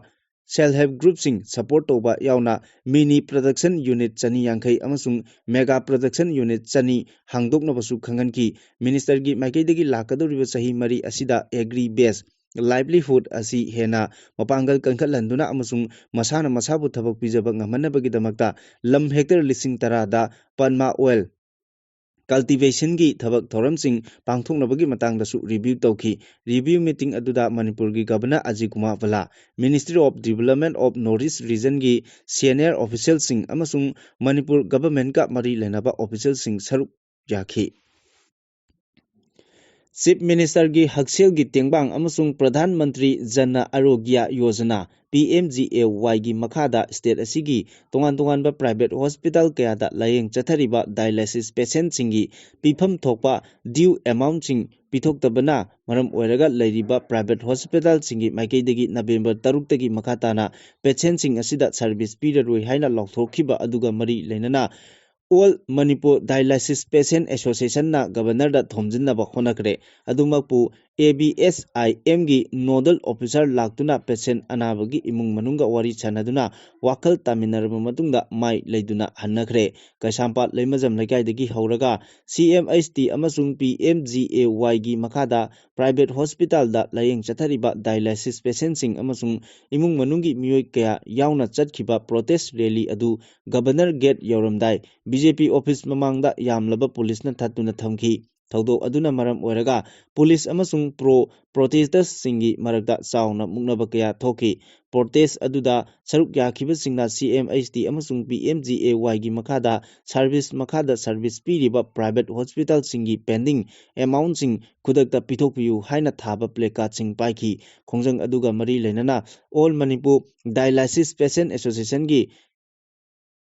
self help groupꯁꯤꯡ support ꯇꯧꯕ ꯌꯥꯎꯅ mini production unit ꯆꯅꯤ ꯌꯥꯡꯈꯩ ꯑꯃꯁꯨꯡ mega production unit ꯆꯅꯤ ꯍꯥꯡꯗꯣꯛꯅꯕꯁꯨ ꯈꯪꯍꯟꯈꯤ꯫ Ministerꯒꯤ ꯃꯥꯏꯀꯩꯗꯒꯤ ꯂꯥꯛꯀꯗꯧꯔꯤꯕ ꯆꯍꯤ ꯃꯔꯤ ꯑꯁꯤꯗ agri based livelihood ꯑꯁꯤ ꯍꯦꯟꯅ ꯃꯄꯥꯡꯒꯜ ꯀꯟꯈꯠꯍꯟꯗꯨꯅ ꯑꯃꯁꯨꯡ ꯃꯁꯥꯅ ꯃꯁꯥꯕꯨ ꯊꯕꯛ ꯄꯤꯖꯕ ꯉꯝꯍꯟꯅꯕꯒꯤꯗꯃꯛꯇ ꯂꯝ hectare ꯂꯤꯁꯤꯡ ꯇꯔꯥꯗ Padma oil cultivation ꯒꯤ ꯊꯕꯛ ꯊꯧꯔꯝꯁꯤꯡ ꯄꯥꯡꯊꯣꯛꯅꯕꯒꯤ ꯃꯇꯥꯡꯗꯁꯨ review ꯇꯧꯈꯤ꯫ Review meeting ꯑꯗꯨꯗ ꯃꯅꯤꯄꯨꯔꯒꯤ Governor Ajit Kumar ꯚꯜꯂꯥ, Ministry of Development of North East Region ꯒꯤ senior official ꯁꯤꯡ ꯑꯃꯁꯨꯡ ꯃꯅꯤꯄꯨꯔ government ꯀ ꯃꯔꯤ ꯂꯩꯅꯕ official ꯁꯤꯡ ꯁꯔꯨꯛ ꯌꯥꯈꯤ꯫ Chief Minister ꯒꯤ ꯍꯛꯁꯦꯜꯒꯤ ꯇꯦꯡꯕꯥꯡ ꯑꯃꯁꯨꯡ Pradhan Mantri Jan ꯑꯔꯣꯒ꯭ꯌ Yojana, P M G A Y ꯒꯤ ꯃꯈꯥꯗ state ꯑꯁꯤꯒꯤ ꯇꯣꯉꯥꯟ ꯇꯣꯉꯥꯟꯕ private hospital ꯀꯌꯥꯗ ꯂꯥꯌꯦꯡ ꯆꯠꯊꯔꯤꯕ dialysis patient ꯁꯤꯡꯒꯤ ꯄꯤꯐꯝ ꯊꯣꯛꯄ due amount ꯁꯤꯡ ꯄꯤꯊꯣꯛꯇꯕꯅ ꯃꯔꯝ ꯑꯣꯏꯔꯒ ꯂꯩꯔꯤꯕ private hospital ꯁꯤꯡꯒꯤ ꯃꯥꯏꯀꯩꯗꯒꯤ November ꯇꯔꯨꯛꯇꯒꯤ ꯃꯈꯥ ꯇꯥꯅ patient ꯁꯤꯡ ꯑꯁꯤꯗ service ꯄꯤꯔꯔꯣꯏ ꯍꯥꯏꯅ ꯂꯥꯎꯊꯣꯛꯈꯤꯕ ꯑꯗꯨꯒ ꯃꯔꯤ ꯂꯩꯅꯅ All Manipur Dialysis Patient Association ꯅ Governor ꯗ ꯊꯣꯝꯖꯤꯟꯅꯕ ꯍꯣꯠꯅꯈ꯭ꯔꯦ꯫ ꯑꯗꯨꯃꯛꯄꯨ A B S I M ꯒꯤ nodal officer ꯂꯥꯛꯇꯨꯅ patient ꯑꯅꯥꯕꯒꯤ ꯏꯃꯨꯡ ꯃꯅꯨꯡꯒ ꯋꯥꯔꯤ ꯁꯥꯟꯅꯗꯨꯅ ꯋꯥꯈꯜ ꯇꯥꯃꯤꯟꯅꯔꯕ ꯃꯇꯨꯡꯗ ꯃꯥꯏ ꯂꯩꯗꯨꯅ ꯍꯟꯅꯈ꯭ꯔꯦ꯫ ꯀꯩꯁꯥꯝꯄꯥꯠ ꯂꯩꯃꯖꯝ ꯂꯩꯀꯥꯏꯗꯒꯤ ꯍꯧꯔꯒ C M H T ꯑꯃꯁꯨꯡ P M G A Y ꯒꯤ ꯃꯈꯥꯗ private hospital ꯗ ꯂꯥꯌꯦꯡ ꯆꯠꯊꯔꯤꯕ dialysis patient ꯁꯤꯡ ꯑꯃꯁꯨꯡ ꯏꯃꯨꯡ ꯃꯅꯨꯡꯒꯤ ꯃꯤꯑꯣꯏ ꯀꯌꯥ ꯌꯥꯎꯅ ꯆꯠꯈꯤꯕ protest rally ꯑꯗꯨ Governor gate ꯌꯧꯔꯝꯗꯥꯏ B J P office ꯃꯃꯥꯡꯗ ꯌꯥꯝꯂꯕ police ꯅ ꯊꯠꯇꯨꯅ ꯊꯝꯈꯤ꯫ ꯊꯧꯗꯣꯛ ꯑꯗꯨꯅ ꯃꯔꯝ ꯑꯣꯏꯔꯒ police ꯑꯃꯁꯨꯡ pro protesters ꯁꯤꯡꯒꯤ ꯃꯔꯛꯇ ꯆꯥꯎꯅ ꯃꯨꯛꯅꯕ ꯀꯌꯥ ꯊꯣꯛꯈꯤ꯫ Protest ꯑꯗꯨꯗ ꯁꯔꯨꯛ ꯌꯥꯈꯤꯕꯁꯤꯡꯅ C M H T ꯑꯃꯁꯨꯡ P M G A Y ꯒꯤ ꯃꯈꯥꯗ service ꯃꯈꯥꯗ service ꯄꯤꯔꯤꯕ private hospital ꯁꯤꯡꯒꯤ pending amount ꯁꯤꯡ ꯈꯨꯗꯛꯇ ꯄꯤꯊꯣꯛꯄꯤꯌꯨ ꯍꯥꯏꯅ ꯊꯥꯕ placard ꯁꯤꯡ ꯄꯥꯏꯈꯤ꯫ ꯈꯣꯡꯖꯪ ꯑꯗꯨꯒ ꯃꯔꯤ ꯂꯩꯅꯅ All Manipur Dialysis Patient Association ꯒꯤ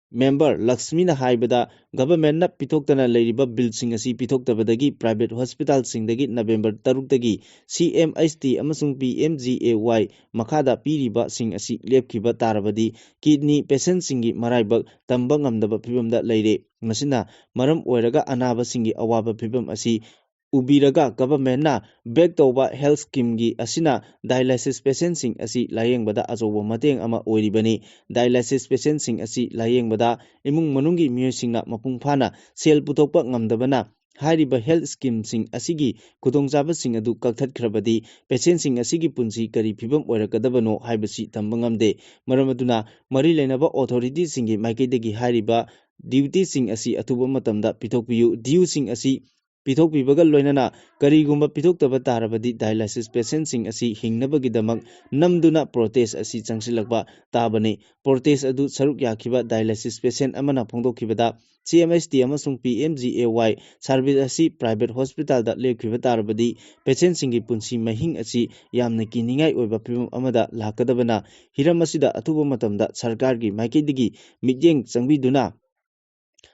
member ꯂꯛꯁꯃꯤꯅ ꯍꯥꯏꯕꯗ, government ꯅ ꯄꯤꯊꯣꯛꯇꯅ ꯂꯩꯔꯤꯕ bill ꯁꯤꯡ ꯑꯁꯤ ꯄꯤꯊꯣꯛꯇꯕꯗꯒꯤ private hospital ꯁꯤꯡꯗꯒꯤ November ꯇꯔꯨꯛꯇꯒꯤ C M H T ꯑꯃꯁꯨꯡ P M G A Y ꯃꯈꯥꯗ ꯄꯤꯔꯤꯕꯁꯤꯡ ꯑꯁꯤ ꯂꯦꯞꯈꯤꯕ ꯇꯥꯔꯕꯗꯤ kidney patient ꯁꯤꯡꯒꯤ ꯃꯔꯥꯏꯕꯛ ꯇꯝꯕ ꯉꯝꯗꯕ ꯐꯤꯕꯝꯗ ꯂꯩꯔꯦ꯫ ꯃꯁꯤꯅ ꯃꯔꯝ ꯑꯣꯏꯔꯒ ꯑꯅꯥꯕꯁꯤꯡꯒꯤ ꯑꯋꯥꯕ ꯐꯤꯕꯝ ꯑꯁꯤ ꯎꯕꯤꯔꯒ government ꯅ back ꯇꯧꯕ health scheme ꯒꯤ ꯑꯁꯤꯅ dialysis patient ꯁꯤꯡ ꯑꯁꯤ ꯂꯥꯌꯦꯡꯕꯗ ꯑꯆꯧꯕ ꯃꯇꯦꯡ ꯑꯃ ꯑꯣꯏꯔꯤꯕꯅꯤ꯫ Dialysis patient ꯁꯤꯡ ꯑꯁꯤ ꯂꯥꯌꯦꯡꯕꯗ ꯏꯃꯨꯡ ꯃꯅꯨꯡꯒꯤ ꯃꯤꯑꯣꯏꯁꯤꯡꯅ ꯃꯄꯨꯡ ꯐꯥꯅ ꯁꯦꯜ ꯄꯨꯊꯣꯛꯄ ꯉꯝꯗꯕꯅ ꯍꯥꯏꯔꯤꯕ health scheme ꯁꯤꯡ ꯑꯁꯤꯒꯤ ꯈꯨꯗꯣꯡꯆꯥꯕꯁꯤꯡ ꯑꯗꯨ ꯀꯛꯊꯠꯈ꯭ꯔꯕꯗꯤ patient ꯁꯤꯡ ꯑꯁꯤꯒꯤ ꯄꯨꯟꯁꯤ ꯀꯔꯤ ꯐꯤꯕꯝ ꯑꯣꯏꯔꯛꯀꯗꯕꯅꯣ ꯍꯥꯏꯕꯁꯤ ꯇꯝꯕ ꯉꯝꯗꯦ꯫ ꯃꯔꯝ ꯑꯗꯨꯅ ꯃꯔꯤ ꯂꯩꯅꯕ authority ꯁꯤꯡꯒꯤ ꯃꯥꯏꯀꯩꯗꯒꯤ ꯍꯥꯏꯔꯤꯕ dutyꯁꯤꯡ ꯑꯁꯤ ꯑꯊꯨꯕ ꯃꯇꯝꯗ ꯄꯤꯊꯣꯛꯄꯤꯌꯨ꯫ Dueꯁꯤꯡ ꯑꯁꯤ ꯄꯤꯊꯣꯛꯄꯤꯕꯒ ꯂꯣꯏꯅꯅ ꯀꯔꯤꯒꯨꯝꯕ ꯄꯤꯊꯣꯛꯇꯕ ꯇꯥꯔꯕꯗꯤ dialysis patientꯁꯤꯡ ꯑꯁꯤ ꯍꯤꯡꯅꯕꯒꯤꯗꯃꯛ ꯅꯝꯗꯨꯅ protest ꯑꯁꯤ ꯆꯪꯁꯤꯜꯂꯛꯄ ꯇꯥꯕꯅꯤ꯫ Protest ꯑꯗꯨ ꯁꯔꯨꯛ ꯌꯥꯈꯤꯕ dialysis patient ꯑꯃꯅ ꯐꯣꯡꯗꯣꯛꯈꯤꯕꯗ, C M H T ꯑꯃꯁꯨꯡ P M G A Y service ꯑꯁꯤ private hospitalꯗ ꯂꯦꯞꯈꯤꯕ ꯇꯥꯔꯕꯗꯤ patientꯁꯤꯡꯒꯤ ꯄꯨꯟꯁꯤ ꯃꯍꯤꯡ ꯑꯁꯤ ꯌꯥꯝꯅ ꯀꯤꯅꯤꯡꯉꯥꯏ ꯑꯣꯏꯕ ꯐꯤꯚꯝ ꯑꯃꯗ ꯂꯥꯛꯀꯗꯕꯅ, ꯍꯤꯔꯝ ꯑꯁꯤꯗ ꯑꯊꯨꯕ ꯃꯇꯝꯗ ꯁꯔꯀꯥꯔꯒꯤ ꯃꯥꯏꯀꯩꯗꯒꯤ ꯃꯤꯠꯌꯦꯡ ꯆꯪꯕꯤꯗꯨꯅ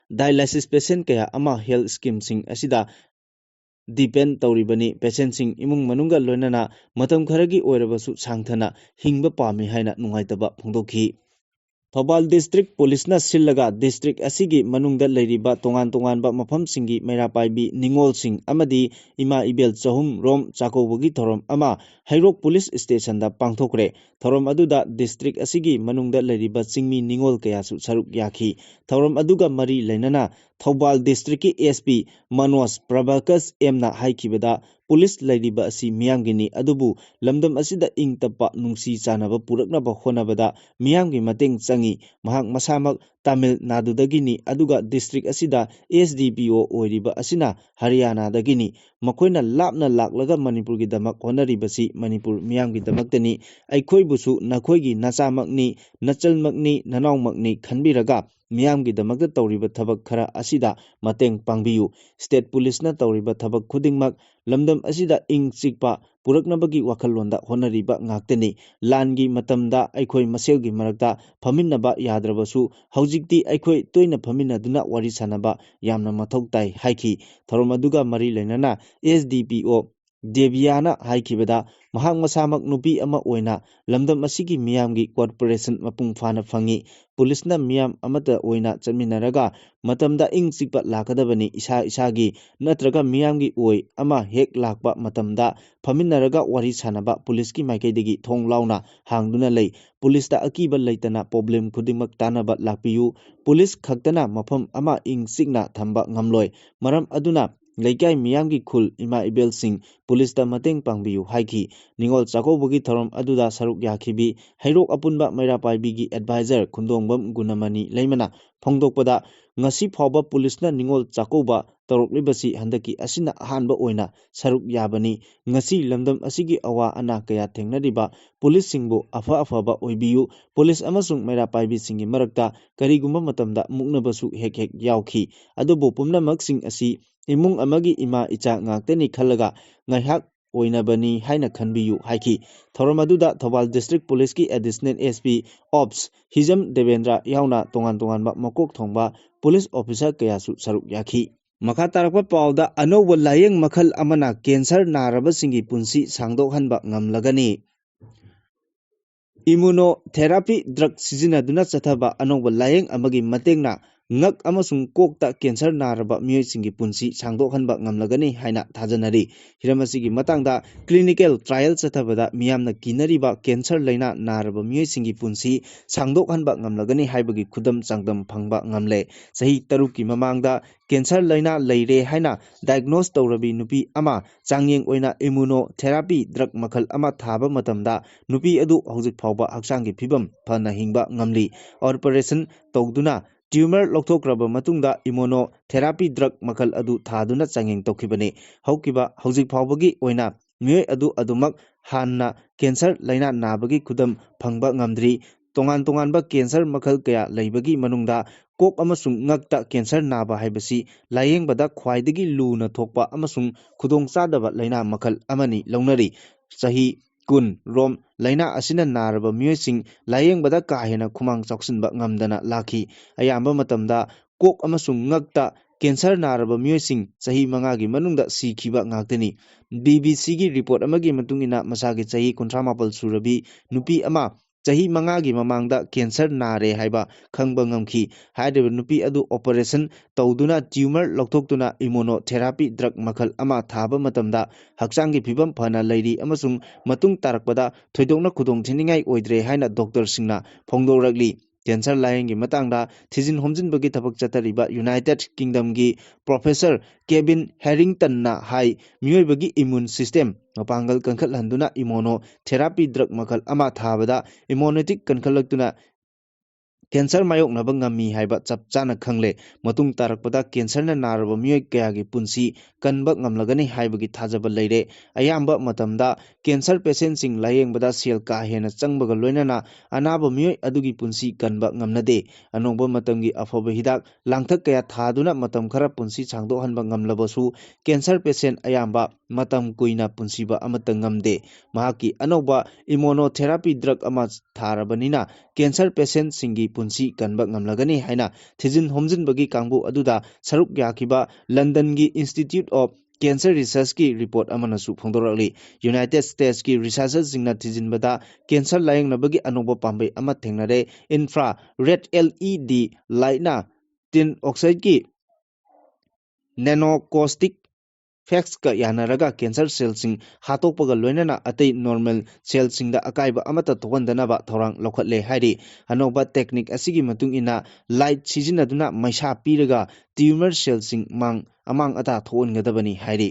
dialysis patient ꯀꯌꯥ ꯑꯃ health schemeꯁꯤꯡ ꯑꯁꯤꯗ depend ꯇꯧꯔꯤꯕꯅꯤ꯫ Patientꯁꯤꯡ ꯏꯃꯨꯡ ꯃꯅꯨꯡꯒ ꯂꯣꯏꯅꯅ ꯃꯇꯝ ꯈꯔꯒꯤ ꯑꯣꯏꯔꯕꯁꯨ ꯁꯥꯡꯊꯅ ꯍꯤꯡꯕ ꯄꯥꯝꯃꯤ ꯍꯥꯏꯅ ꯅꯨꯡꯉꯥꯏꯇꯕ ꯐꯣꯡꯗꯣꯛꯈꯤ꯫ ꯊꯧꯕꯥꯜ district policeꯅ ꯁꯤꯜꯂꯒ district ꯑꯁꯤꯒꯤ ꯃꯅꯨꯡꯗ ꯂꯩꯔꯤꯕ ꯇꯣꯉꯥꯟ ꯇꯣꯉꯥꯟꯕ ꯃꯐꯝꯁꯤꯡꯒꯤ ꯃꯩꯔꯥ ꯄꯥꯏꯕꯤ ꯅꯤꯉꯣꯜꯁꯤꯡ ꯑꯃꯗꯤ ꯏꯃꯥ ꯏꯕꯦꯜ ꯆꯍꯨꯝ ꯔꯣꯝ ꯆꯥꯛꯀꯧꯕꯒꯤ ꯊꯧꯔꯝ ꯑꯃ ꯍꯩꯔꯣꯛ police stationꯗ ꯄꯥꯡꯊꯣꯛꯈ꯭ꯔꯦ꯫ ꯊꯧꯔꯝ ꯑꯗꯨꯗ district ꯑꯁꯤꯒꯤ ꯃꯅꯨꯡꯗ ꯂꯩꯔꯤꯕ ꯆꯤꯡꯃꯤ ꯅꯤꯉꯣꯜ ꯀꯌꯥꯁꯨ ꯁꯔꯨꯛ ꯌꯥꯈꯤ꯫ ꯊꯧꯔꯝ ꯑꯗꯨꯒ ꯃꯔꯤ ꯂꯩꯅꯅ Thoubal districtꯀꯤ S P Manoj Prabhakar Mꯅ ꯍꯥꯏꯈꯤꯕꯗ, police ꯂꯩꯔꯤꯕ ꯑꯁꯤ ꯃꯤꯌꯥꯝꯒꯤꯅꯤ, ꯑꯗꯨꯕꯨ ꯂꯝꯗꯝ ꯑꯁꯤꯗ ꯏꯪ ꯇꯞꯄ, ꯅꯨꯡꯁꯤ ꯆꯥꯟꯅꯕ ꯄꯨꯔꯛꯅꯕ ꯍꯣꯠꯅꯕꯗ ꯃꯤꯌꯥꯝꯒꯤ ꯃꯇꯦꯡ ꯆꯪꯏ꯫ ꯃꯍꯥꯛ ꯃꯁꯥꯃꯛ ꯇꯥꯃꯤꯜ ꯅꯥꯗꯨꯗꯒꯤꯅꯤ, ꯑꯗꯨꯒ district ꯑꯁꯤꯗ S D P O ꯑꯣꯏꯔꯤꯕ ꯑꯁꯤꯅ ꯍꯔꯤꯌꯥꯅꯥꯗꯒꯤꯅꯤ꯫ ꯃꯈꯣꯏꯅ ꯂꯥꯞꯅ ꯂꯥꯛꯂꯒ ꯃꯅꯤꯄꯨꯔꯒꯤꯗꯃꯛ ꯍꯣꯠꯅꯔꯤꯕꯁꯤ ꯃꯅꯤꯄꯨꯔ ꯃꯤꯌꯥꯝꯒꯤꯗꯃꯛꯇꯅꯤ꯫ ꯑꯩꯈꯣꯏꯕꯨꯁꯨ ꯅꯈꯣꯏꯒꯤ ꯅꯆꯥꯃꯛꯅꯤ, ꯅꯆꯜꯃꯛꯅꯤ, ꯅꯅꯥꯎꯃꯛꯅꯤ ꯈꯟꯕꯤꯔꯒ ꯃꯤꯌꯥꯝꯒꯤꯗꯃꯛꯇ ꯇꯧꯔꯤꯕ ꯊꯕꯛ ꯈꯔ ꯑꯁꯤꯗ ꯃꯇꯦꯡ ꯄꯥꯡꯕꯤꯌꯨ꯫ State policeꯅ ꯇꯧꯔꯤꯕ ꯊꯕꯛ ꯈꯨꯗꯤꯡꯃꯛ ꯂꯝꯗꯝ ꯑꯁꯤꯗ ꯏꯪ ꯆꯤꯛꯄ ꯄꯨꯔꯛꯅꯕꯒꯤ ꯋꯥꯈꯜꯂꯣꯟꯗ ꯍꯣꯠꯅꯔꯤꯕ ꯉꯥꯛꯇꯅꯤ꯫ ꯂꯥꯟꯒꯤ ꯃꯇꯝꯗ ꯑꯩꯈꯣꯏ ꯃꯁꯦꯜꯒꯤ ꯃꯔꯛꯇ ꯐꯝꯃꯤꯟꯅꯕ ꯌꯥꯗ꯭ꯔꯕꯁꯨ, ꯍꯧꯖꯤꯛꯇꯤ ꯑꯩꯈꯣꯏ ꯇꯣꯏꯅ ꯐꯝꯃꯤꯟꯅꯗꯨꯅ ꯋꯥꯔꯤ ꯁꯥꯟꯅꯕ ꯌꯥꯝꯅ ꯃꯊꯧ ꯇꯥꯏ ꯍꯥꯏꯈꯤ꯫ ꯊꯧꯔꯝ ꯑꯗꯨꯒ ꯃꯔꯤ ꯂꯩꯅꯅ S D P O ꯗꯦꯕꯤꯌꯥꯅ ꯍꯥꯏꯈꯤꯕꯗ, ꯃꯍꯥꯛ ꯃꯁꯥꯃꯛ ꯅꯨꯄꯤ ꯑꯃ ꯑꯣꯏꯅ ꯂꯝꯗꯝ ꯑꯁꯤꯒꯤ ꯃꯤꯌꯥꯝꯒꯤ cooperation ꯃꯄꯨꯡ ꯐꯥꯅ ꯐꯪꯏ꯫ Policeꯅ ꯃꯤꯌꯥꯝ ꯑꯃꯠꯇ ꯑꯣꯏꯅ ꯆꯠꯃꯤꯟꯅꯔꯒ ꯃꯇꯝꯗ ꯏꯪ ꯆꯤꯛꯄ ꯂꯥꯛꯀꯗꯕꯅꯤ꯫ ꯏꯁꯥ ꯏꯁꯥꯒꯤ ꯅꯠꯇ꯭ꯔꯒ ꯃꯤꯌꯥꯝꯒꯤ ꯑꯣꯏ ꯑꯃ ꯍꯦꯛ ꯂꯥꯛꯄ ꯃꯇꯝꯗ ꯐꯝꯃꯤꯟꯅꯔꯒ ꯋꯥꯔꯤ ꯁꯥꯅꯕ policeꯀꯤ ꯃꯥꯏꯀꯩꯗꯒꯤ ꯊꯣꯡ ꯂꯥꯎꯅ ꯍꯥꯡꯗꯨꯅ ꯂꯩ꯫ Policeꯇ ꯑꯀꯤꯕ ꯂꯩꯇꯅ problem ꯈꯨꯗꯤꯡꯃꯛ ꯇꯥꯟꯅꯕ ꯂꯥꯛꯄꯤꯌꯨ꯫ Police ꯈꯛꯇꯅ ꯃꯐꯝ ꯑꯃ ꯏꯪ ꯆꯤꯛꯅ ꯊꯝꯕ ꯉꯝꯂꯣꯏ꯫ ꯃꯔꯝ ꯑꯗꯨꯅ ꯂꯩꯀꯥꯏ ꯃꯤꯌꯥꯝꯒꯤ ꯈꯨꯜ, ꯏꯃꯥ ꯏꯕꯦꯜꯁꯤꯡ policeꯇ ꯃꯇꯦꯡ ꯄꯥꯡꯕꯤꯌꯨ ꯍꯥꯏꯈꯤ꯫ ꯅꯤꯉꯣꯜ ꯆꯥꯛꯀꯧꯕꯒꯤ ꯊꯧꯔꯝ ꯑꯗꯨꯗ ꯁꯔꯨꯛ ꯌꯥꯈꯤꯕꯤ ꯍꯩꯔꯣꯛ ꯑꯄꯨꯟꯕ ꯃꯩꯔꯥ ꯄꯥꯏꯕꯤꯒꯤ advisor ꯈꯨꯟꯗꯣꯡꯕꯝ ꯒꯨꯅꯃꯅꯤ ꯂꯩꯃꯅ ꯐꯣꯡꯗꯣꯛꯄꯗ, ꯉꯁꯤ ꯐꯥꯎꯕ ꯄꯨꯂꯤꯁꯅ ꯅꯤꯉꯣꯜ ꯆꯥꯛꯀꯧꯕ ꯇꯧꯔꯛꯂꯤꯕꯁꯤ ꯍꯟꯗꯛꯀꯤ ꯑꯁꯤꯅ ꯑꯍꯥꯟꯕ ꯑꯣꯏꯅ ꯁꯔꯨꯛ ꯌꯥꯕꯅꯤ꯫ ꯉꯁꯤ ꯂꯝꯗꯝ ꯑꯁꯤꯒꯤ ꯑꯋꯥ ꯑꯅꯥ ꯀꯌꯥ ꯊꯦꯡꯅꯔꯤꯕ ꯄꯨꯂꯤꯁꯁꯤꯡꯕꯨ ꯑꯐ ꯑꯐꯕ ꯑꯣꯏꯕꯤꯌꯨ꯫ ꯄꯨꯂꯤꯁ ꯑꯃꯁꯨꯡ ꯃꯩꯔꯥ ꯄꯥꯏꯕꯤꯁꯤꯡꯒꯤ ꯃꯔꯛꯇ ꯀꯔꯤꯒꯨꯝꯕ ꯃꯇꯝꯗ ꯃꯨꯛꯅꯕꯁꯨ ꯍꯦꯛ ꯍꯦꯛ ꯌꯥꯎꯈꯤ꯫ ꯑꯗꯨꯕꯨ ꯄꯨꯝꯅꯃꯛꯁꯤꯡ ꯑꯁꯤ ꯏꯃꯨꯡ ꯑꯃꯒꯤ ꯏꯃꯥ ꯏꯆꯥ ꯉꯥꯛꯇꯅꯤ ꯈꯜꯂꯒ ꯉꯥꯏꯍꯥꯛ ꯑꯣꯏꯅꯕꯅꯤ ꯍꯥꯏꯅ ꯈꯟꯕꯤꯌꯨ ꯍꯥꯏꯈꯤ꯫ ꯊꯧꯔꯝ ꯑꯗꯨꯗ ꯊꯧꯕꯥꯜ District Police ꯀꯤ Additional S P Ops ꯍꯤꯖꯝ ꯗꯦꯕꯦꯟꯗ꯭ꯔ ꯌꯥꯎꯅ ꯇꯣꯉꯥꯟ ꯇꯣꯉꯥꯟꯕ ꯃꯀꯣꯛ ꯊꯣꯡꯕ ꯄꯨꯂꯤꯁ ꯑꯣꯐꯤꯁꯥꯔ ꯀꯌꯥꯁꯨ ꯁꯔꯨꯛ ꯌꯥꯈꯤ꯫ ꯃꯈꯥ ꯇꯥꯔꯛꯄ ꯄꯥꯎꯗ, ꯑꯅꯧꯕ ꯂꯥꯌꯦꯡ ꯃꯈꯜ ꯑꯃꯅ ꯀꯦꯟꯁꯔ ꯅꯥꯔꯕꯁꯤꯡꯒꯤ ꯄꯨꯟꯁꯤ ꯁꯥꯡꯗꯣꯛꯍꯟꯕ ꯉꯝꯂꯒꯅꯤ꯫ Immunotherapy drug ꯁꯤꯖꯤꯟꯅꯗꯨꯅ ꯆꯠꯊꯕ ꯑꯅꯧꯕ ꯂꯥꯌꯦꯡ ꯑꯃꯒꯤ ꯃꯇꯦꯡꯅ ꯉꯛ ꯑꯃꯁꯨꯡ ꯀꯣꯛꯇ ꯀꯦꯟꯁꯔ ꯅꯥꯔꯕ ꯃꯤꯑꯣꯏꯁꯤꯡꯒꯤ ꯄꯨꯟꯁꯤ ꯁꯥꯡꯗꯣꯛꯍꯟꯕ ꯉꯝꯂꯒꯅꯤ ꯍꯥꯏꯅ ꯊꯥꯖꯅꯔꯤ꯫ ꯍꯤꯔꯝ ꯑꯁꯤꯒꯤ ꯃꯇꯥꯡꯗ clinical trial ꯆꯠꯊꯕꯗ ꯃꯤꯌꯥꯝꯅ ꯀꯤꯅꯔꯤꯕ ꯀꯦꯟꯁꯔ ꯂꯥꯏꯅꯥ ꯅꯥꯔꯕ ꯃꯤꯑꯣꯏꯁꯤꯡꯒꯤ ꯄꯨꯟꯁꯤ ꯁꯥꯡꯗꯣꯛꯍꯟꯕ ꯉꯝꯂꯒꯅꯤ ꯍꯥꯏꯕꯒꯤ ꯈꯨꯗꯝ ꯆꯥꯡꯗꯝ ꯐꯪꯕ ꯉꯝꯂꯦ꯫ ꯆꯍꯤ ꯇꯔꯨꯛꯀꯤ ꯃꯃꯥꯡꯗ ꯀꯦꯟꯁꯔ ꯂꯥꯏꯅꯥ ꯂꯩꯔꯦ ꯍꯥꯏꯅ diagnose ꯇꯧꯔꯕꯤ ꯅꯨꯄꯤ ꯑꯃ ꯆꯥꯡꯌꯦꯡ ꯑꯣꯏꯅ immunotherapy drug ꯃꯈꯜ ꯑꯃ ꯊꯥꯕ ꯃꯇꯝꯗ ꯅꯨꯄꯤ ꯑꯗꯨ ꯍꯧꯖꯤꯛ ꯐꯥꯎꯕ ꯍꯛꯆꯥꯡꯒꯤ ꯐꯤꯕꯝ ꯐꯅ ꯍꯤꯡꯕ ꯉꯝꯂꯤ꯫ Operation ꯇꯧꯗꯨꯅ tumor ꯂꯧꯊꯣꯛꯈ꯭ꯔꯕ ꯃꯇꯨꯡꯗ immunotherapy drug ꯃꯈꯜ ꯑꯗꯨ ꯊꯥꯗꯨꯅ ꯆꯥꯡꯌꯦꯡ ꯇꯧꯈꯤꯕꯅꯤ꯫ ꯍꯧꯈꯤꯕ ꯍꯧꯖꯤꯛ ꯐꯥꯎꯕꯒꯤ ꯑꯣꯏꯅ ꯃꯤꯑꯣꯏ ꯑꯗꯨ ꯑꯗꯨꯃꯛ ꯍꯥꯟꯅ ꯀꯦꯟꯁꯔ ꯂꯥꯏꯅꯥ ꯅꯥꯕꯒꯤ ꯈꯨꯗꯝ ꯐꯪꯕ ꯉꯝꯗ꯭ꯔꯤ꯫ ꯇꯣꯉꯥꯟ ꯇꯣꯉꯥꯟꯕ ꯀꯦꯟꯁꯔ ꯃꯈꯜ ꯀꯌꯥ ꯂꯩꯕꯒꯤ ꯃꯅꯨꯡꯗ ꯀꯣꯛ ꯑꯃꯁꯨꯡ ꯉꯛꯇ ꯀꯦꯟꯁꯔ ꯅꯥꯕ ꯍꯥꯏꯕꯁꯤ ꯂꯥꯌꯦꯡꯕꯗ ꯈ꯭ꯋꯥꯏꯗꯒꯤ ꯂꯨꯅ ꯊꯣꯛꯄ ꯑꯃꯁꯨꯡ ꯈꯨꯗꯣꯡꯆꯥꯗꯕ ꯂꯥꯏꯅꯥ ꯃꯈꯜ ꯑꯃꯅꯤ ꯂꯧꯅꯔꯤ꯫ ꯆꯍꯤ ꯀꯨꯟ ꯔꯣꯝ ꯂꯥꯏꯅꯥ ꯑꯁꯤꯅ ꯅꯥꯔꯕ ꯃꯤꯑꯣꯏꯁꯤꯡ ꯂꯥꯌꯦꯡꯕꯗ ꯀꯥ ꯍꯦꯟꯅ ꯈꯨꯃꯥꯡ ꯆꯥꯎꯁꯤꯟꯕ ꯉꯝꯗꯅ ꯂꯥꯛꯈꯤ꯫ ꯑꯌꯥꯝꯕ ꯃꯇꯝꯗ ꯀꯣꯛ ꯑꯃꯁꯨꯡ ꯉꯛꯇ ꯀꯦꯟꯁꯔ ꯅꯥꯔꯕ ꯃꯤꯑꯣꯏꯁꯤꯡ ꯆꯍꯤ ꯃꯉꯥꯒꯤ ꯃꯅꯨꯡꯗ ꯁꯤꯈꯤꯕ ꯉꯥꯛꯇꯅꯤ꯫ B B C ꯒꯤ report ꯑꯃꯒꯤ ꯃꯇꯨꯡ ꯏꯟꯅ, ꯃꯁꯥꯒꯤ ꯆꯍꯤ ꯀꯨꯟꯊ꯭ꯔꯥ ꯃꯥꯄꯜ ꯁꯨꯔꯕꯤ ꯅꯨꯄꯤ ꯑꯃ ꯆꯍꯤ ꯃꯉꯥꯒꯤ ꯃꯃꯥꯡꯗ ꯀꯦꯟꯁꯔ ꯅꯥꯔꯦ ꯍꯥꯏꯕ ꯈꯪꯕ ꯉꯝꯈꯤ꯫ ꯍꯥꯏꯔꯤꯕ ꯅꯨꯄꯤ ꯑꯗꯨ operation ꯇꯧꯗꯨꯅ tumor ꯂꯧꯊꯣꯛꯇꯨꯅ immunotherapy drug ꯃꯈꯜ ꯑꯃ ꯊꯥꯕ ꯃꯇꯝꯗ ꯍꯛꯆꯥꯡꯒꯤ ꯐꯤꯕꯝ ꯐꯅ ꯂꯩꯔꯤ ꯑꯃꯁꯨꯡ ꯃꯇꯨꯡ ꯇꯥꯔꯛꯄꯗ ꯊꯣꯏꯗꯣꯛꯅ ꯈꯨꯗꯣꯡꯊꯤꯅꯤꯡꯉꯥꯏ ꯑꯣꯏꯗ꯭ꯔꯦ ꯍꯥꯏꯅ doctor ꯁꯤꯡꯅ ꯐꯣꯡꯗꯣꯔꯛꯂꯤ꯫ ꯀꯦꯟꯁꯔ ꯂꯥꯌꯦꯡꯒꯤ ꯃꯇꯥꯡꯗ ꯊꯤꯖꯤꯟ ꯍꯨꯝꯖꯤꯟꯕꯒꯤ ꯊꯕꯛ ꯆꯠꯊꯔꯤꯕ United Kingdom ꯒꯤ professor Kevin Harrington ꯅ ꯍꯥꯏ, ꯃꯤꯑꯣꯏꯕꯒꯤ immune system ꯃꯄꯥꯡꯒꯜ ꯀꯟꯈꯠꯍꯟꯗꯨꯅ immunotherapy drug ꯃꯈꯜ ꯑꯃ ꯊꯥꯕꯗ immunity ꯀꯟꯈꯠꯂꯛꯇꯨꯅ ꯀꯦꯟꯁꯔ ꯃꯥꯌꯣꯛꯅꯕ ꯉꯝꯃꯤ ꯍꯥꯏꯕ ꯆꯞ ꯆꯥꯅ ꯈꯪꯂꯦ꯫ ꯃꯇꯨꯡ ꯇꯥꯔꯛꯄꯗ ꯀꯦꯟꯁꯔꯅ ꯅꯥꯔꯕ ꯃꯤꯑꯣꯏ ꯀꯌꯥꯒꯤ ꯄꯨꯟꯁꯤ ꯀꯟꯕ ꯉꯝꯂꯒꯅꯤ ꯍꯥꯏꯕꯒꯤ ꯊꯥꯖꯕ ꯂꯩꯔꯦ꯫ ꯑꯌꯥꯝꯕ ꯃꯇꯝꯗ ꯀꯦꯟꯁꯔ ꯄꯦꯁꯦꯟꯁꯤꯡ ꯂꯥꯌꯦꯡꯕꯗ ꯁꯦꯜ ꯀꯥ ꯍꯦꯟꯅ ꯆꯪꯕꯒ ꯂꯣꯏꯅꯅ ꯑꯅꯥꯕ ꯃꯤꯑꯣꯏ ꯑꯗꯨꯒꯤ ꯄꯨꯟꯁꯤ ꯀꯟꯕ ꯉꯝꯅꯗꯦ꯫ ꯑꯅꯧꯕ ꯃꯇꯝꯒꯤ ꯑꯐꯕ ꯍꯤꯗꯥꯛ ꯂꯥꯡꯊꯛ ꯀꯌꯥ ꯊꯥꯗꯨꯅ ꯃꯇꯝ ꯈꯔ ꯄꯨꯟꯁꯤ ꯁꯥꯡꯗꯣꯛꯍꯟꯕ ꯉꯝꯂꯕꯁꯨ, ꯀꯦꯟꯁꯔ ꯄꯦꯁꯦꯟ ꯑꯌꯥꯝꯕ ꯃꯇꯝ ꯀꯨꯏꯅ ꯄꯨꯟꯁꯤꯕ ꯑꯃꯠꯇ ꯉꯝꯗꯦ꯫ ꯃꯍꯥꯛꯀꯤ ꯑꯅꯧꯕ immunotherapy drug ꯑꯃ ꯊꯥꯔꯕꯅꯤꯅ ꯀꯦꯟꯁꯔ ꯄꯦꯁꯦꯟꯁꯤꯡꯒꯤ ꯄꯨꯟꯁꯤ ꯀꯟꯕ ꯉꯝꯂꯒꯅꯤ ꯍꯥꯏꯅ ꯊꯤꯖꯤꯟ ꯍꯨꯝꯖꯤꯟꯕꯒꯤ ꯀꯥꯡꯕꯨ ꯑꯗꯨꯗ ꯁꯔꯨꯛ ꯌꯥꯈꯤꯕ ꯂꯟꯗꯟꯒꯤ Institute of Cancer Researchꯀꯤ ꯔꯤꯄꯣꯔꯠ ꯑꯃꯅꯁꯨ ꯐꯣꯡꯗꯣꯔꯛꯂꯤ꯫ ꯌꯨꯅꯥꯏꯇꯦꯗ ꯁ꯭ꯇꯦꯠꯁꯀꯤ ꯔꯤꯁꯔꯆꯔꯁꯤꯡꯅ ꯊꯤꯖꯤꯟꯕꯗ ꯀꯦꯟꯁꯔ ꯂꯥꯌꯦꯡꯅꯕꯒꯤ ꯑꯅꯧꯕ ꯄꯥꯝꯕꯩ ꯑꯃ ꯊꯦꯡꯅꯔꯦ꯫ Infrared LED lightꯅ tin oxideꯀꯤ nanocaustic factꯀ ꯌꯥꯅꯔꯒ ꯀꯦꯟꯁꯔ ꯁꯦꯜꯁꯤꯡ ꯍꯥꯠꯇꯣꯛꯄꯒ ꯂꯣꯏꯅꯅ ꯑꯇꯩ ꯅꯣꯔꯃꯦꯜ ꯁꯦꯜꯁꯤꯡꯗ ꯑꯀꯥꯏꯕ ꯑꯃꯠꯇ ꯊꯣꯛꯍꯟꯗꯅꯕ ꯊꯧꯔꯥꯡ ꯂꯧꯈꯠꯂꯦ ꯍꯥꯏꯔꯤ꯫ ꯑꯅꯧꯕ ꯇꯦꯛꯅꯤꯛ ꯑꯁꯤꯒꯤ ꯃꯇꯨꯡ ꯏꯟꯅ ꯂꯥꯏꯠ ꯁꯤꯖꯤꯟꯅꯗꯨꯅ ꯃꯩꯁꯥ ꯄꯤꯔꯒ ꯇ꯭ꯌꯨꯃꯔ ꯁꯦꯜꯁꯤꯡ ꯃꯥꯡ ꯑꯃꯥꯡ ꯑꯇꯥ ꯊꯣꯛꯍꯟꯒꯗꯕꯅꯤ ꯍꯥꯏꯔꯤ꯫